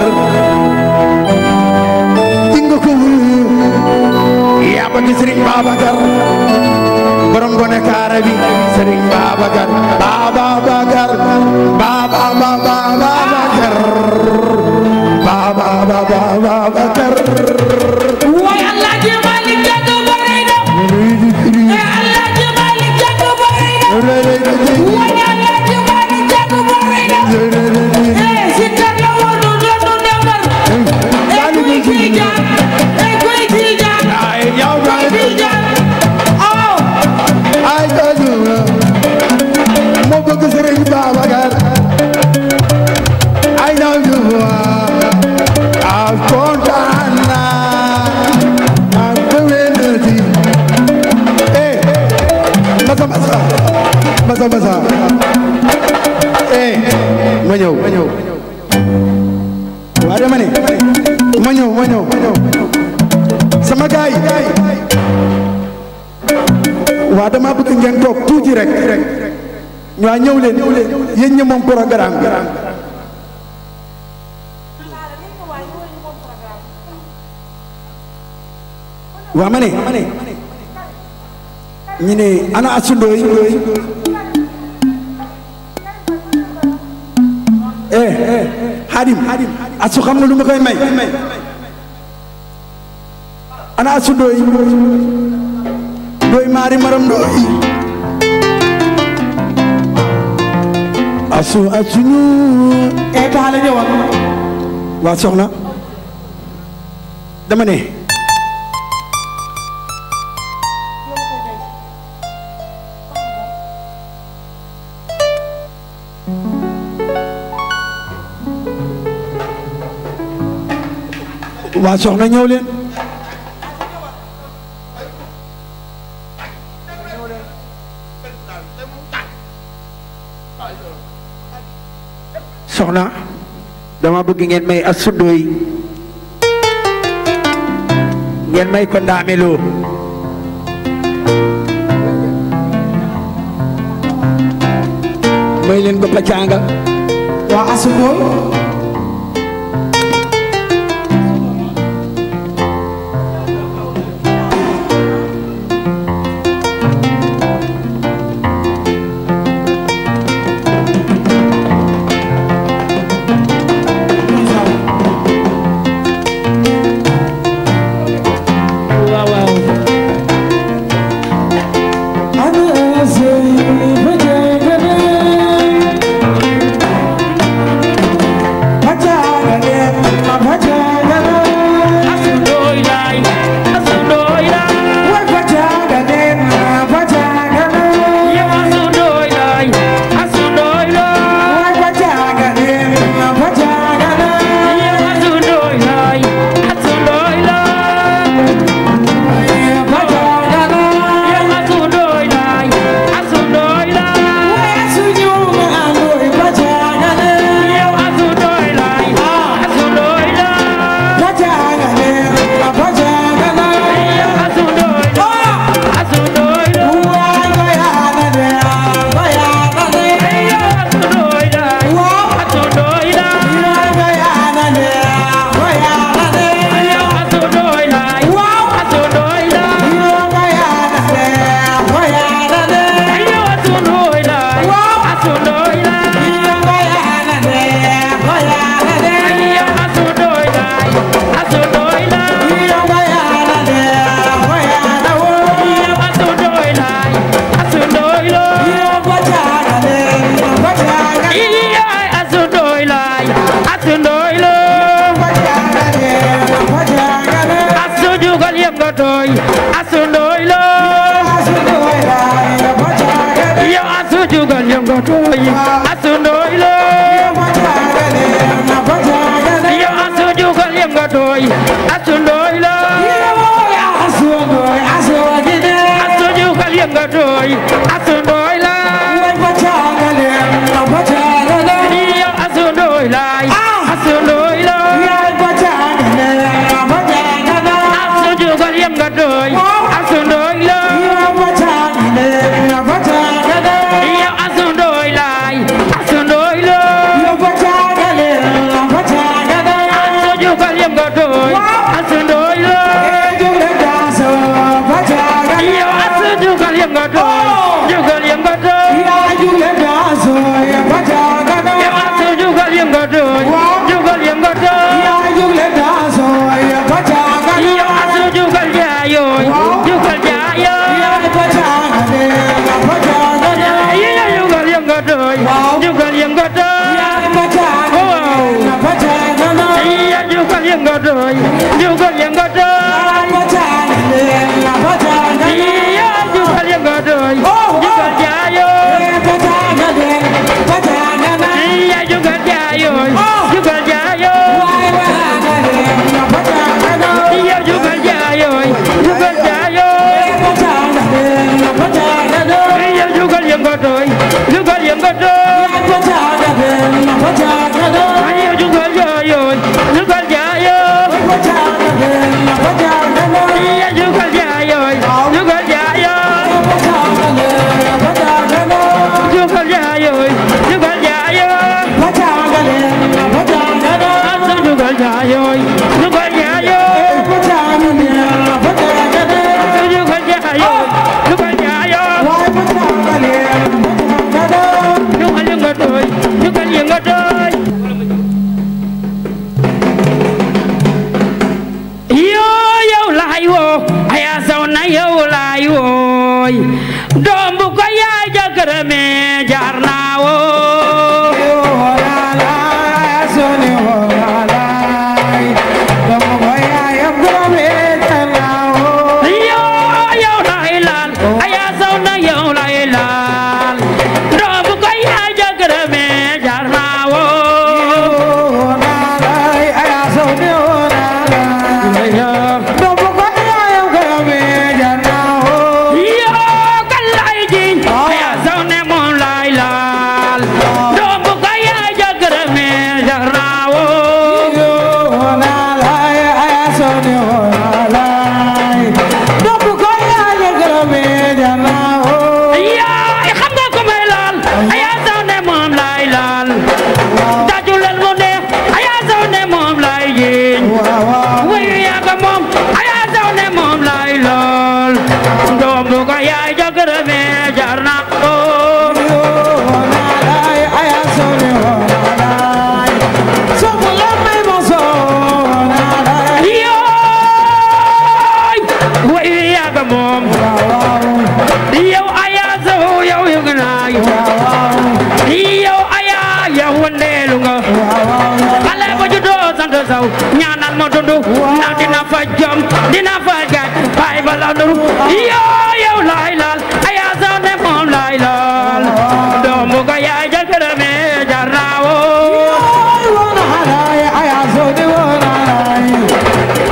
yaa bëgg Serigne Babacar borom gone kaara bi Serigne Babacar Babacar way Allah ji Malick Gakou Boreydo Allah ji Malick Gakou Boreydo way Allah ji Malick Gakou Boreydo si kër la woonu doonu defar kuy Tijaan kuy Tijaan kuy Tijaan ay daju moo bëgg Serigne Babacar ay daju kontaan naa ak déwénati masa ma ñëw waa dama ne ma ñëw sama gaay waa dama bëgg ngeen toog tuuti rek ñoo ñëw leen yéen ñi moom programme bi waa ma ne ñu ne ana asundooy Hadim asu xam nga lu ma koy may ana asu dooy maari maram dooy asu ñu taala ñëwal waa soxna dama ne waa soxna ñëw leen soxna dama bëgg ngeen may Astou Ndoye ngeen may ko ndaameloo may leen ko pacanga waa Astou Ndoye Jugal jugal yëngatooy yow laay woo aya saw na yow laay wooy doom bu ko yaay ja gërëme jaar naa woo yow laay laal aya saw na yow laay laal doom bu ko yaay ja gërëme jaar naa woo ñaanal ma dundu na dina fa jom dina fa gaaj bay bala nuru yow laay laal aya saw ne moom laay laal doomu ko yaay ja gërëme jar naa woo aya saw ne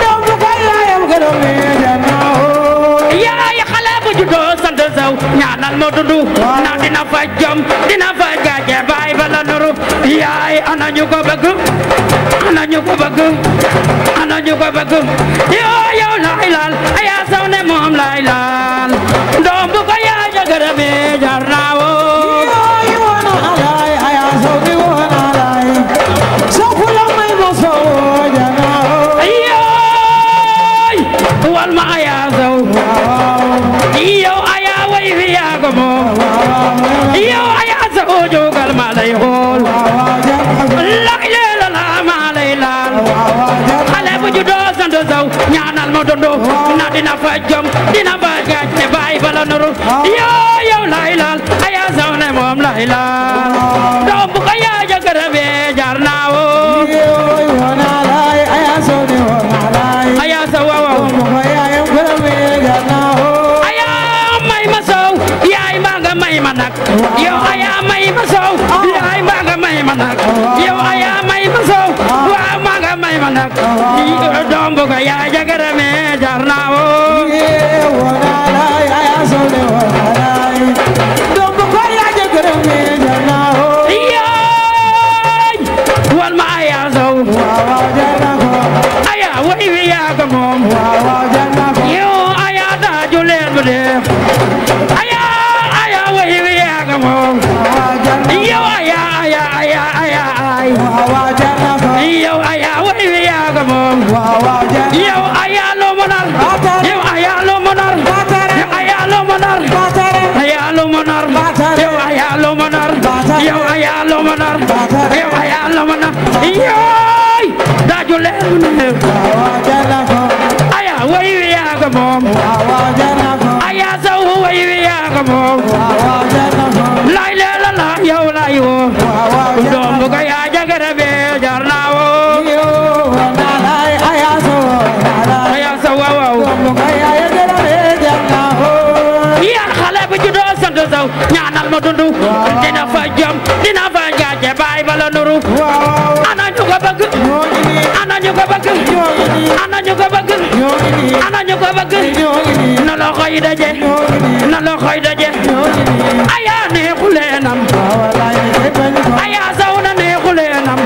doomu ko yaay gërëme jar naa woo yaay xale bu juddoo sant saw ñaanal ma dundu na dina fa jom dina fa gaaj bay bala nuru yaay ana ñu ko bëgg ana ñu ko bëgg ana ñu ko bëgg yow laay laal aya saw ne moom laay laal doom bu ko yaay ja gërëme jar naa woo aya saw ne woona laay saw fu la may mo saw jar naa woo yoy wal ma aya saw yow aya way fi yaa ko moom yow aya saw jogal ma lay xool xale bu juddoo sant saw ñaanal ma dundu na dina fa jom dina fa gaaj te baay bala nuru yow laay laal aya saw ne moom laay laal doom bu ko yaay ja gërëme jaar naa woo aya saw waaw aya may ma saw yaay maa nga may ma nag yow aya may ma saw yaay maa nga may ma nag yow aya may ma saw waaw maa nga may ma nag doom bu ko yaay ja gërëme jaar naa woo doom bu ko yaay ja gërëme jaar naa woo yaay wal ma aya saw aya way wi yaa ko moom yow aya daaju leen bu dee aya way wi yaa ko moom yow aya yow aya way wi yaa ko moom yow aya loo mënal yow aya loo mënal yow aya loo mënal aya loo mënal yow aya loo mënal yow aya loo mënal yow aya loo mënal yoy daaju leen ne aya way wi yaa ko moom aya saw way wi yaa ko moom lay la la yow lay woo doom bu ko yaa ja gërëme jar naa woo aya saw waaw yaa xale bu juddoo sant saw ñaanal ma dundu dina fa jom dina fa gaaje baay bala nuru ana ñu ko bëgg ana ñu ko bëgg ana ñu ko bëgg ana ñu ko bëgg na loxo yi daje na loxo yi daje aya neexu leenam aya saw na neexu leenam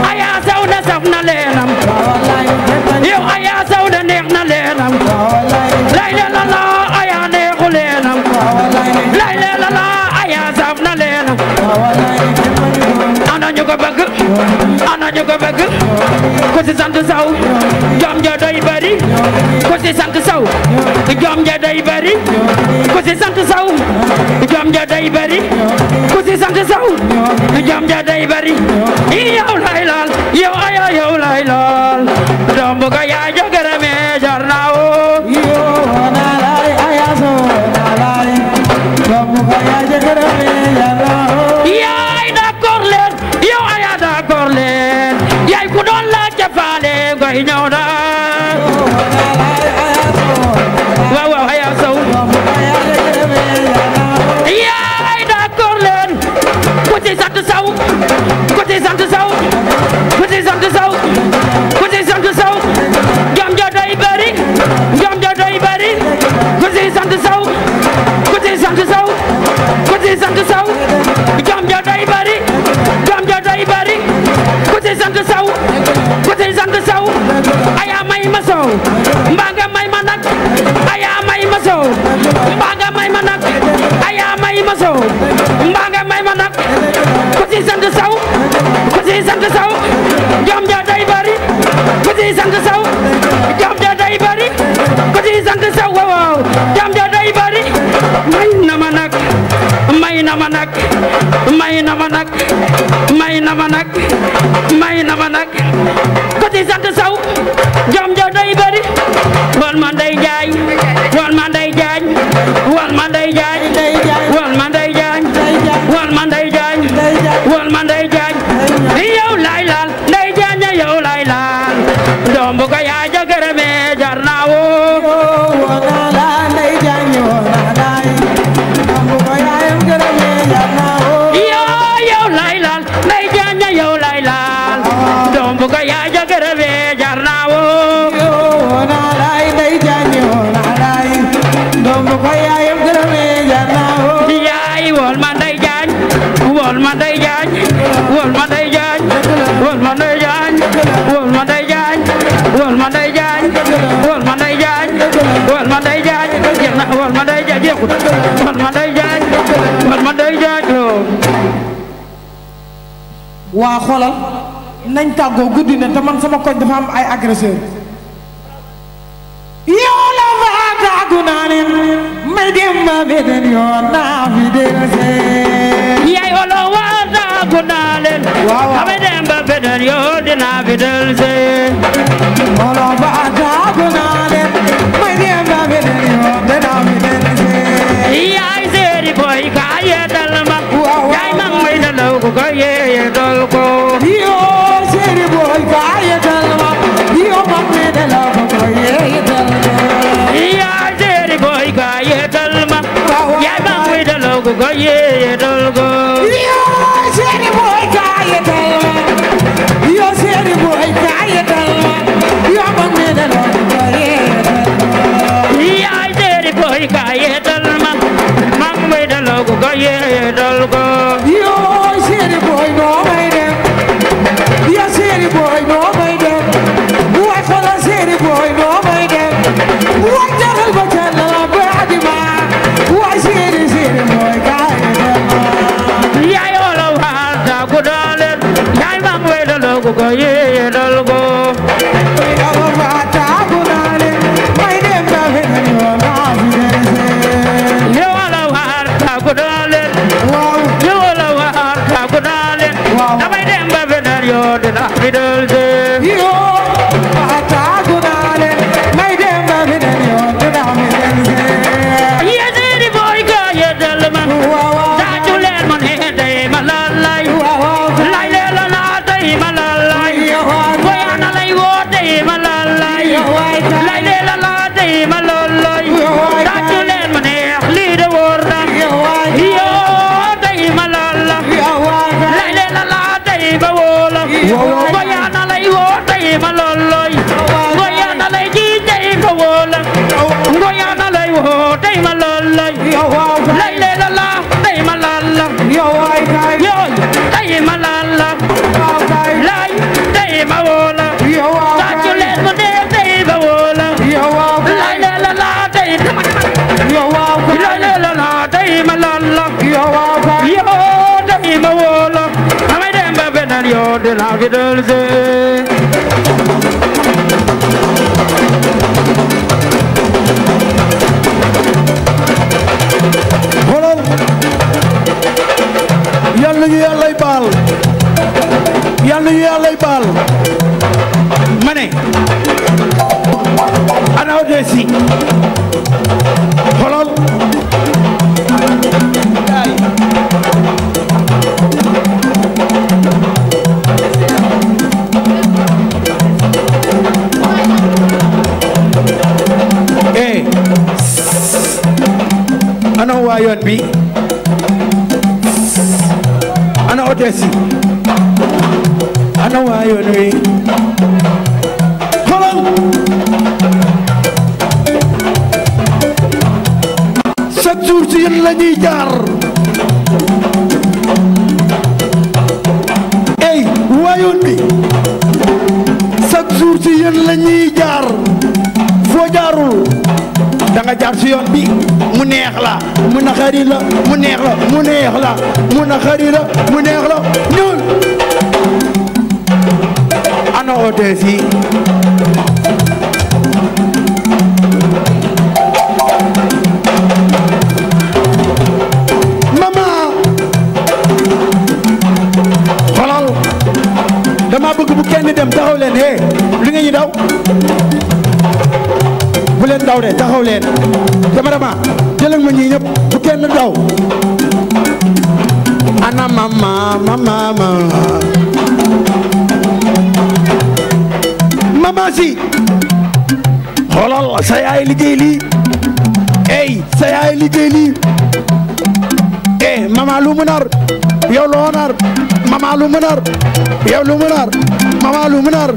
aya saw na saf na leenam yow aya saw na neex na leenam lay la la aya neexu leenam lay la la aya saf na leenam ana ñu ko bëgg ana ñu ko bëgg ku ci sant saw jom ja doy bari ku ci sant saw jom ja doy bari ku ci sant saw jom ja doy bari ku ci sant saw jom ja day bari yow lay laal yow aya yow lay laal doom bu ko yaay ja gërëme jar na woo yow na lay aya so na lay doom bu ko yaay ja gërëme jar na woo yaay d'accord leen yow aya d'accord leen yaay ku doon la ca faale ngoy ñëw na waaw waaw aya sow yaay d'accord leen ku ci sant saw ku ci sant saw ku ci sant saw ku ci sant saw jom ja day bari jom ja day bari ku ci sant saw ku ci sant saw ku ci sant saw jom ja day bari jom ja day bari ku ci sant saw ku ci sant saw aya may ma sow mbaa nga may ma nag aya may ma sow mbaa nga may ma nag aya may ma sow mbaa nga may ma nag ku ci sant saw ku ci sant saw jom ja day bari ku ci sant saw jom ja day bari ku ci sant saw waaw jom ja day bari may na ma nag may na ma nag may na ma nag may na ma nag may na ma nag ku ci sant saw jom ja day bari wal ma day jaay wal ma day jaay wal ma day jaay wal ma day jaay wal ma day jaay wal ma day jaay yow lay laal day jaay yow lay laal doom bu ko yaay ja gërëme jar na woo na la day jaay na lay doom bu ko yaayam gërëme jar na woo yow lay laal day jaay yow lay laal doom bu ko yaay ja gërëme jar na woo na lay day jaay na lay doom bu ko yaayam gërëme jar na woo yaay wol ma day jaay wol ma day jaay wol ma day jaay wol ma day jaay wol ma day jaay wol ma day jaay wol ma day jaay wol ma day jaay jeex na wol ma day jaay jeexut wol ma day jaay wol ma day jaay waa xoolal nañ tàggoo guddi na te man sama koñ dafa am ay agresseur yow la fa tàggu naa leen may dem ba beneen yoon naa fi dellusee yaay olo waa tàggu naa leen may dem ba beneen yoon dinaa fi dellusee olo fa tàggu naa leen may dem ba beneen yoon dinaa fi dellusee yaay seeri boy ka yeedal ma yaay ma may dalaw ko ka yeedal ko yo seeri boy ka yeedal ma yo ma may dalaw ko ka yeedal yaay seeri boy ka yeedal ma yaay ma may dalaw ko ka yeedal ko yo seeri boy ka yeedal ma yo seeri boy ka yeedal ma yo ma may dalaw ko ka yeedal yaay seeri boy ka yeedal ma may dalaw ko ka yeedal ko yo seeri boy no may dem yo seeri boy no may dem way xoolal seeri boy no may dem way jaral ba talla baadi ma way seeri boy ka yeedal yaay olo waa tàggu naa leen yaay ma may dalaw ko ka yeedal ko olo waa tàggu naa leen may dem ba beneen yoon naa fi dellusee yow olo waa tàggu naa leen yow olo waa tàggu naa leen damay dem ba beneen yoon dinaa fi dellusee yoo waa tàggu naa leen may dem ba beneen yoon dinaa fi dellusee yéen seeri boy ka yeedal ma tàggu leen ma ne day ma lalay lay leen la naa day ma lalay boy ana lay woo day ma lalay lay leen la naa day ma lalay tàggu leen ma ne lii de wóor na yoo day ma lalay lay leen la naa day ba woo la boy ana lay woo day ma lalay boy ana lay ji day ba woo la boy ana lay woo day ma lalay lay leen la naa day ma lalay yoo day ma lalay lay day ma woo la tàggu leen ma ne day ba woo la lay leen la naa day lay leen la naa day ma lalay yoo day ma woo la damay dem ba beneen yoon dinaa fi dellusee yàlla ñu yàlla baal yal nañu yàlla baal ma ne ana Odessi xoolal ana waa yoon bi ana Odessi ana waa yoon wi xoolal chaque jour ci yéen la ñuy jaar ey waa yoon bi chaque jour ci yéen la ñuy jaar foo jaarul da nga jaar ci yoon bi mu neex la mu naqari la mu neex la mu neex la mu naqari la mu neex la ñuul ana Odessi mama xoolal dama bëgg bu kenn dem taxaw leen he li nga ñu daw bu leen daw de taxaw leen cameraman jëlal ma ñii ñëpp bu kenn daw ana mama mama si xoolal sa yaay liggéey lii ey sa yaay liggéey lii mama lu mu nar yow loo nar mama lu mu nar yow lu mu nar mama lu mu nar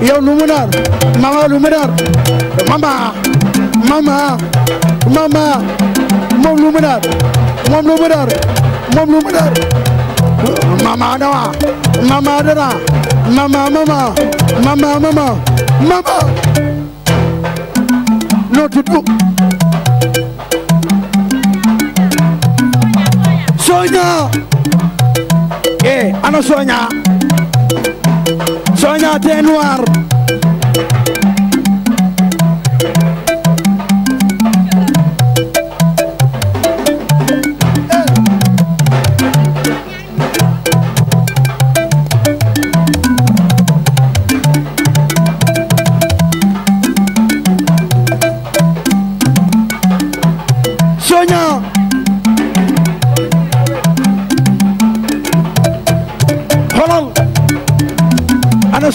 yow lu mu nar mama lu mu nar mama moom lu mu nar moom lu mu nar moom lu mu nar mama dawa mama dara mama noo tudd Sonia ana Sonia t'es noir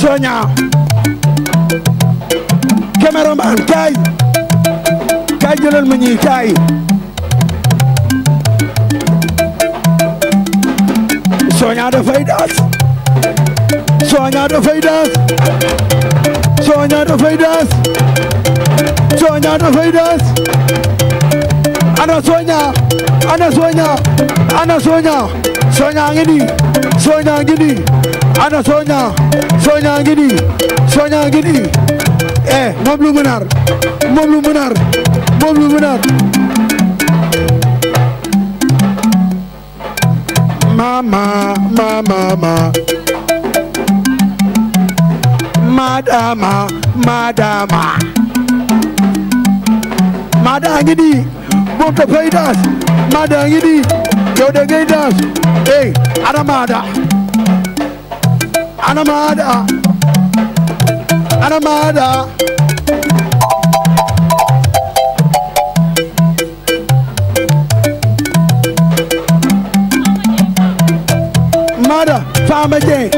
Sonia cameraman kaay jëlal ma ñii kaay Sonia dafay daas Sonia dafay daas Sonia dafay daas Sonia dafay daas ana Sonia Sonia ngi nii ana Sonia ngi nii moom lu mu nar mama madama ngi nii moom dafay daas mada ngi nii yow da ngay daas ana mada Mada Fama Dieng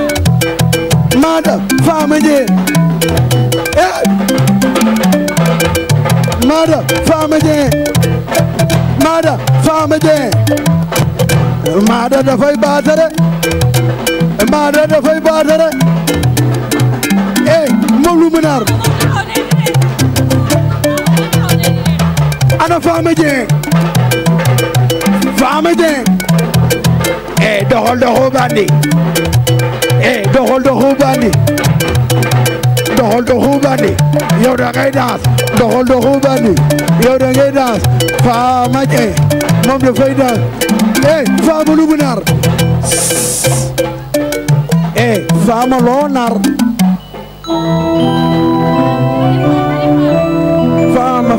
Mada Fama Dieng Mada Fama Dieng Mada dafay baatare moom lu mu nar ana Fama Dieng doxal bandi yow da ngay daas doxal bandi yow da ngay daas Fama Dieng moom dafay daas Fama lu mu nar Fama loo nar Fama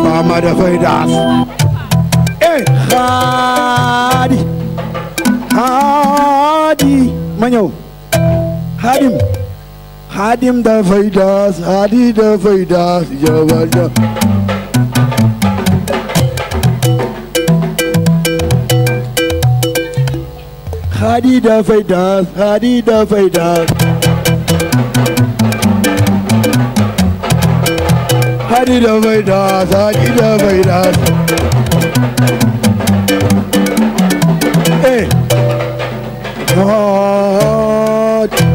Fama dafay daas Xaadi ma ñëw Xaadim dafay daas Xaadi dafay daas jawal ja Xaadi dafay daas Xaadi dafay daas Xaadi dafay daas Xaadi dafay daas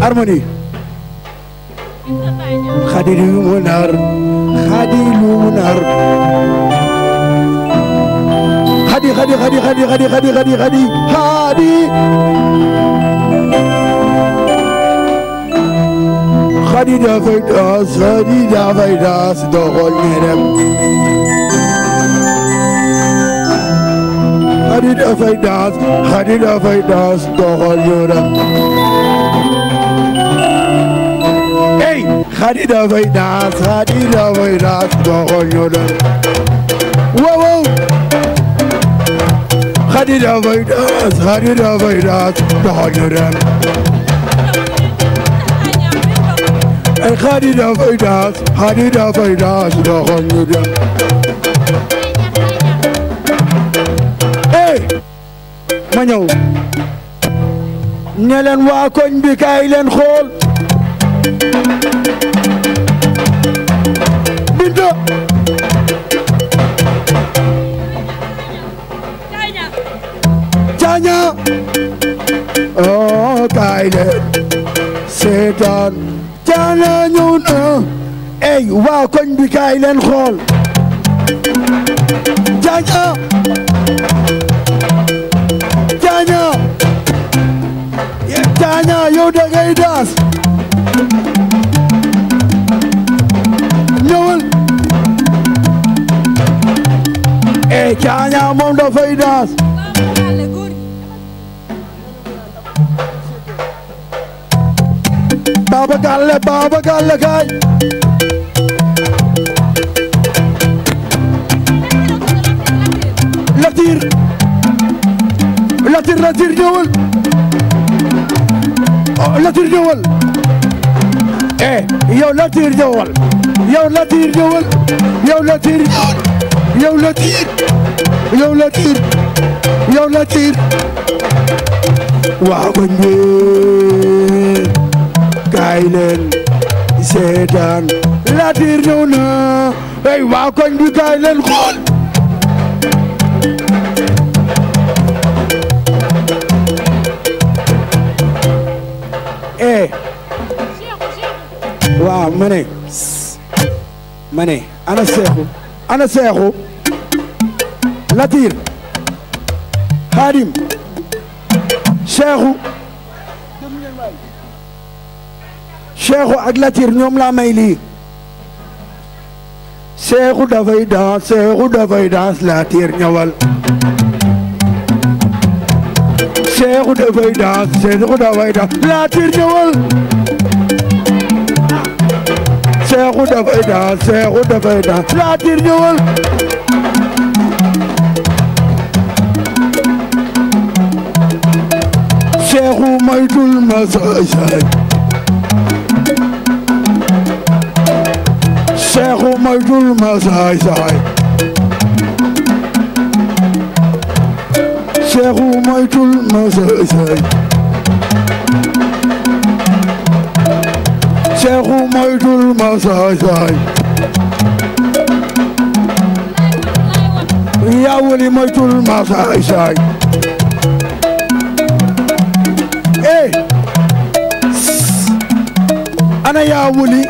harmonie Xaadi lu mu nar Xaadi lu mu nar Xaadi Xaadi Xaadi Xaadi Xaadi Xaadi Xaadi Xaadi Xaadi dafay daas Xaadi dafay daas doxal ñu dem Xaadi dafay daas Xaadi dafay daas doxal ñu dem Xaadi dafay daas Xaadi dafay daas doxal ñu dem wow Xaadi dafay daas Xaadi dafay daas doxal ñu dem Xaadi dafay daas Xaadi dafay daas doxal ñu dem ma ñëw ne leen waa koñ bi kaay leen xool Binta Caña kaay leen seetaan Caña ñëw na waa koñ bi kaay leen xool Caña Caña yow da ngay daas ñëwal Caña moom dafay daas Baba Galle kaay Latir ñëwal Latir ñëwal yow Latir ñëwal yow Latir ñëwal yow Latir yow Latir yow Latir yow Latir waa koñ bi kaay leen seetaan Latir ñëw na waa koñ bi kaay leen xool waaw ma ne ana Seexu Latir Xaadim Seexu ak Latir ñoom laa may lii Seexu dafay daas Latir ñëwal Seexu dafay daas Latir ñëwal Seexu dafay daas Latir ñëwal Seexu moytul ma saay Seexu moytul ma saay Seexu moytul ma saay Seexu moytul ma saay yaa wali moytul ma saay ana yaa wuli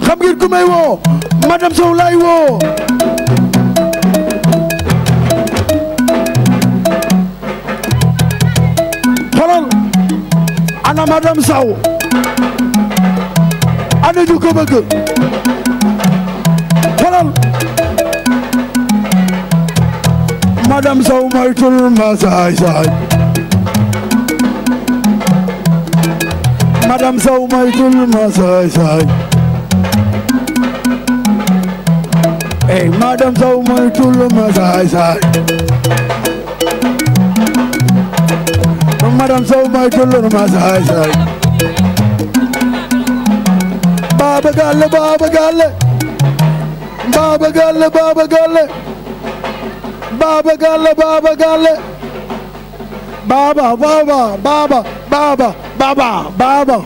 xam ngeen ku may woo madame Sow laay woo xoolal ana madame Sow ana ñu ko bëgg xoolal madame Sow moytul ma saay saay madame Sow moytul ma saay saay hey madame Sow moytul ma saay saay madame Sow moytul ma saay saay Baba Galle Baba Galle Baba Galle Baba Galle Baba Galle Baba Galle Baba Baba Baba Baba Baba Baba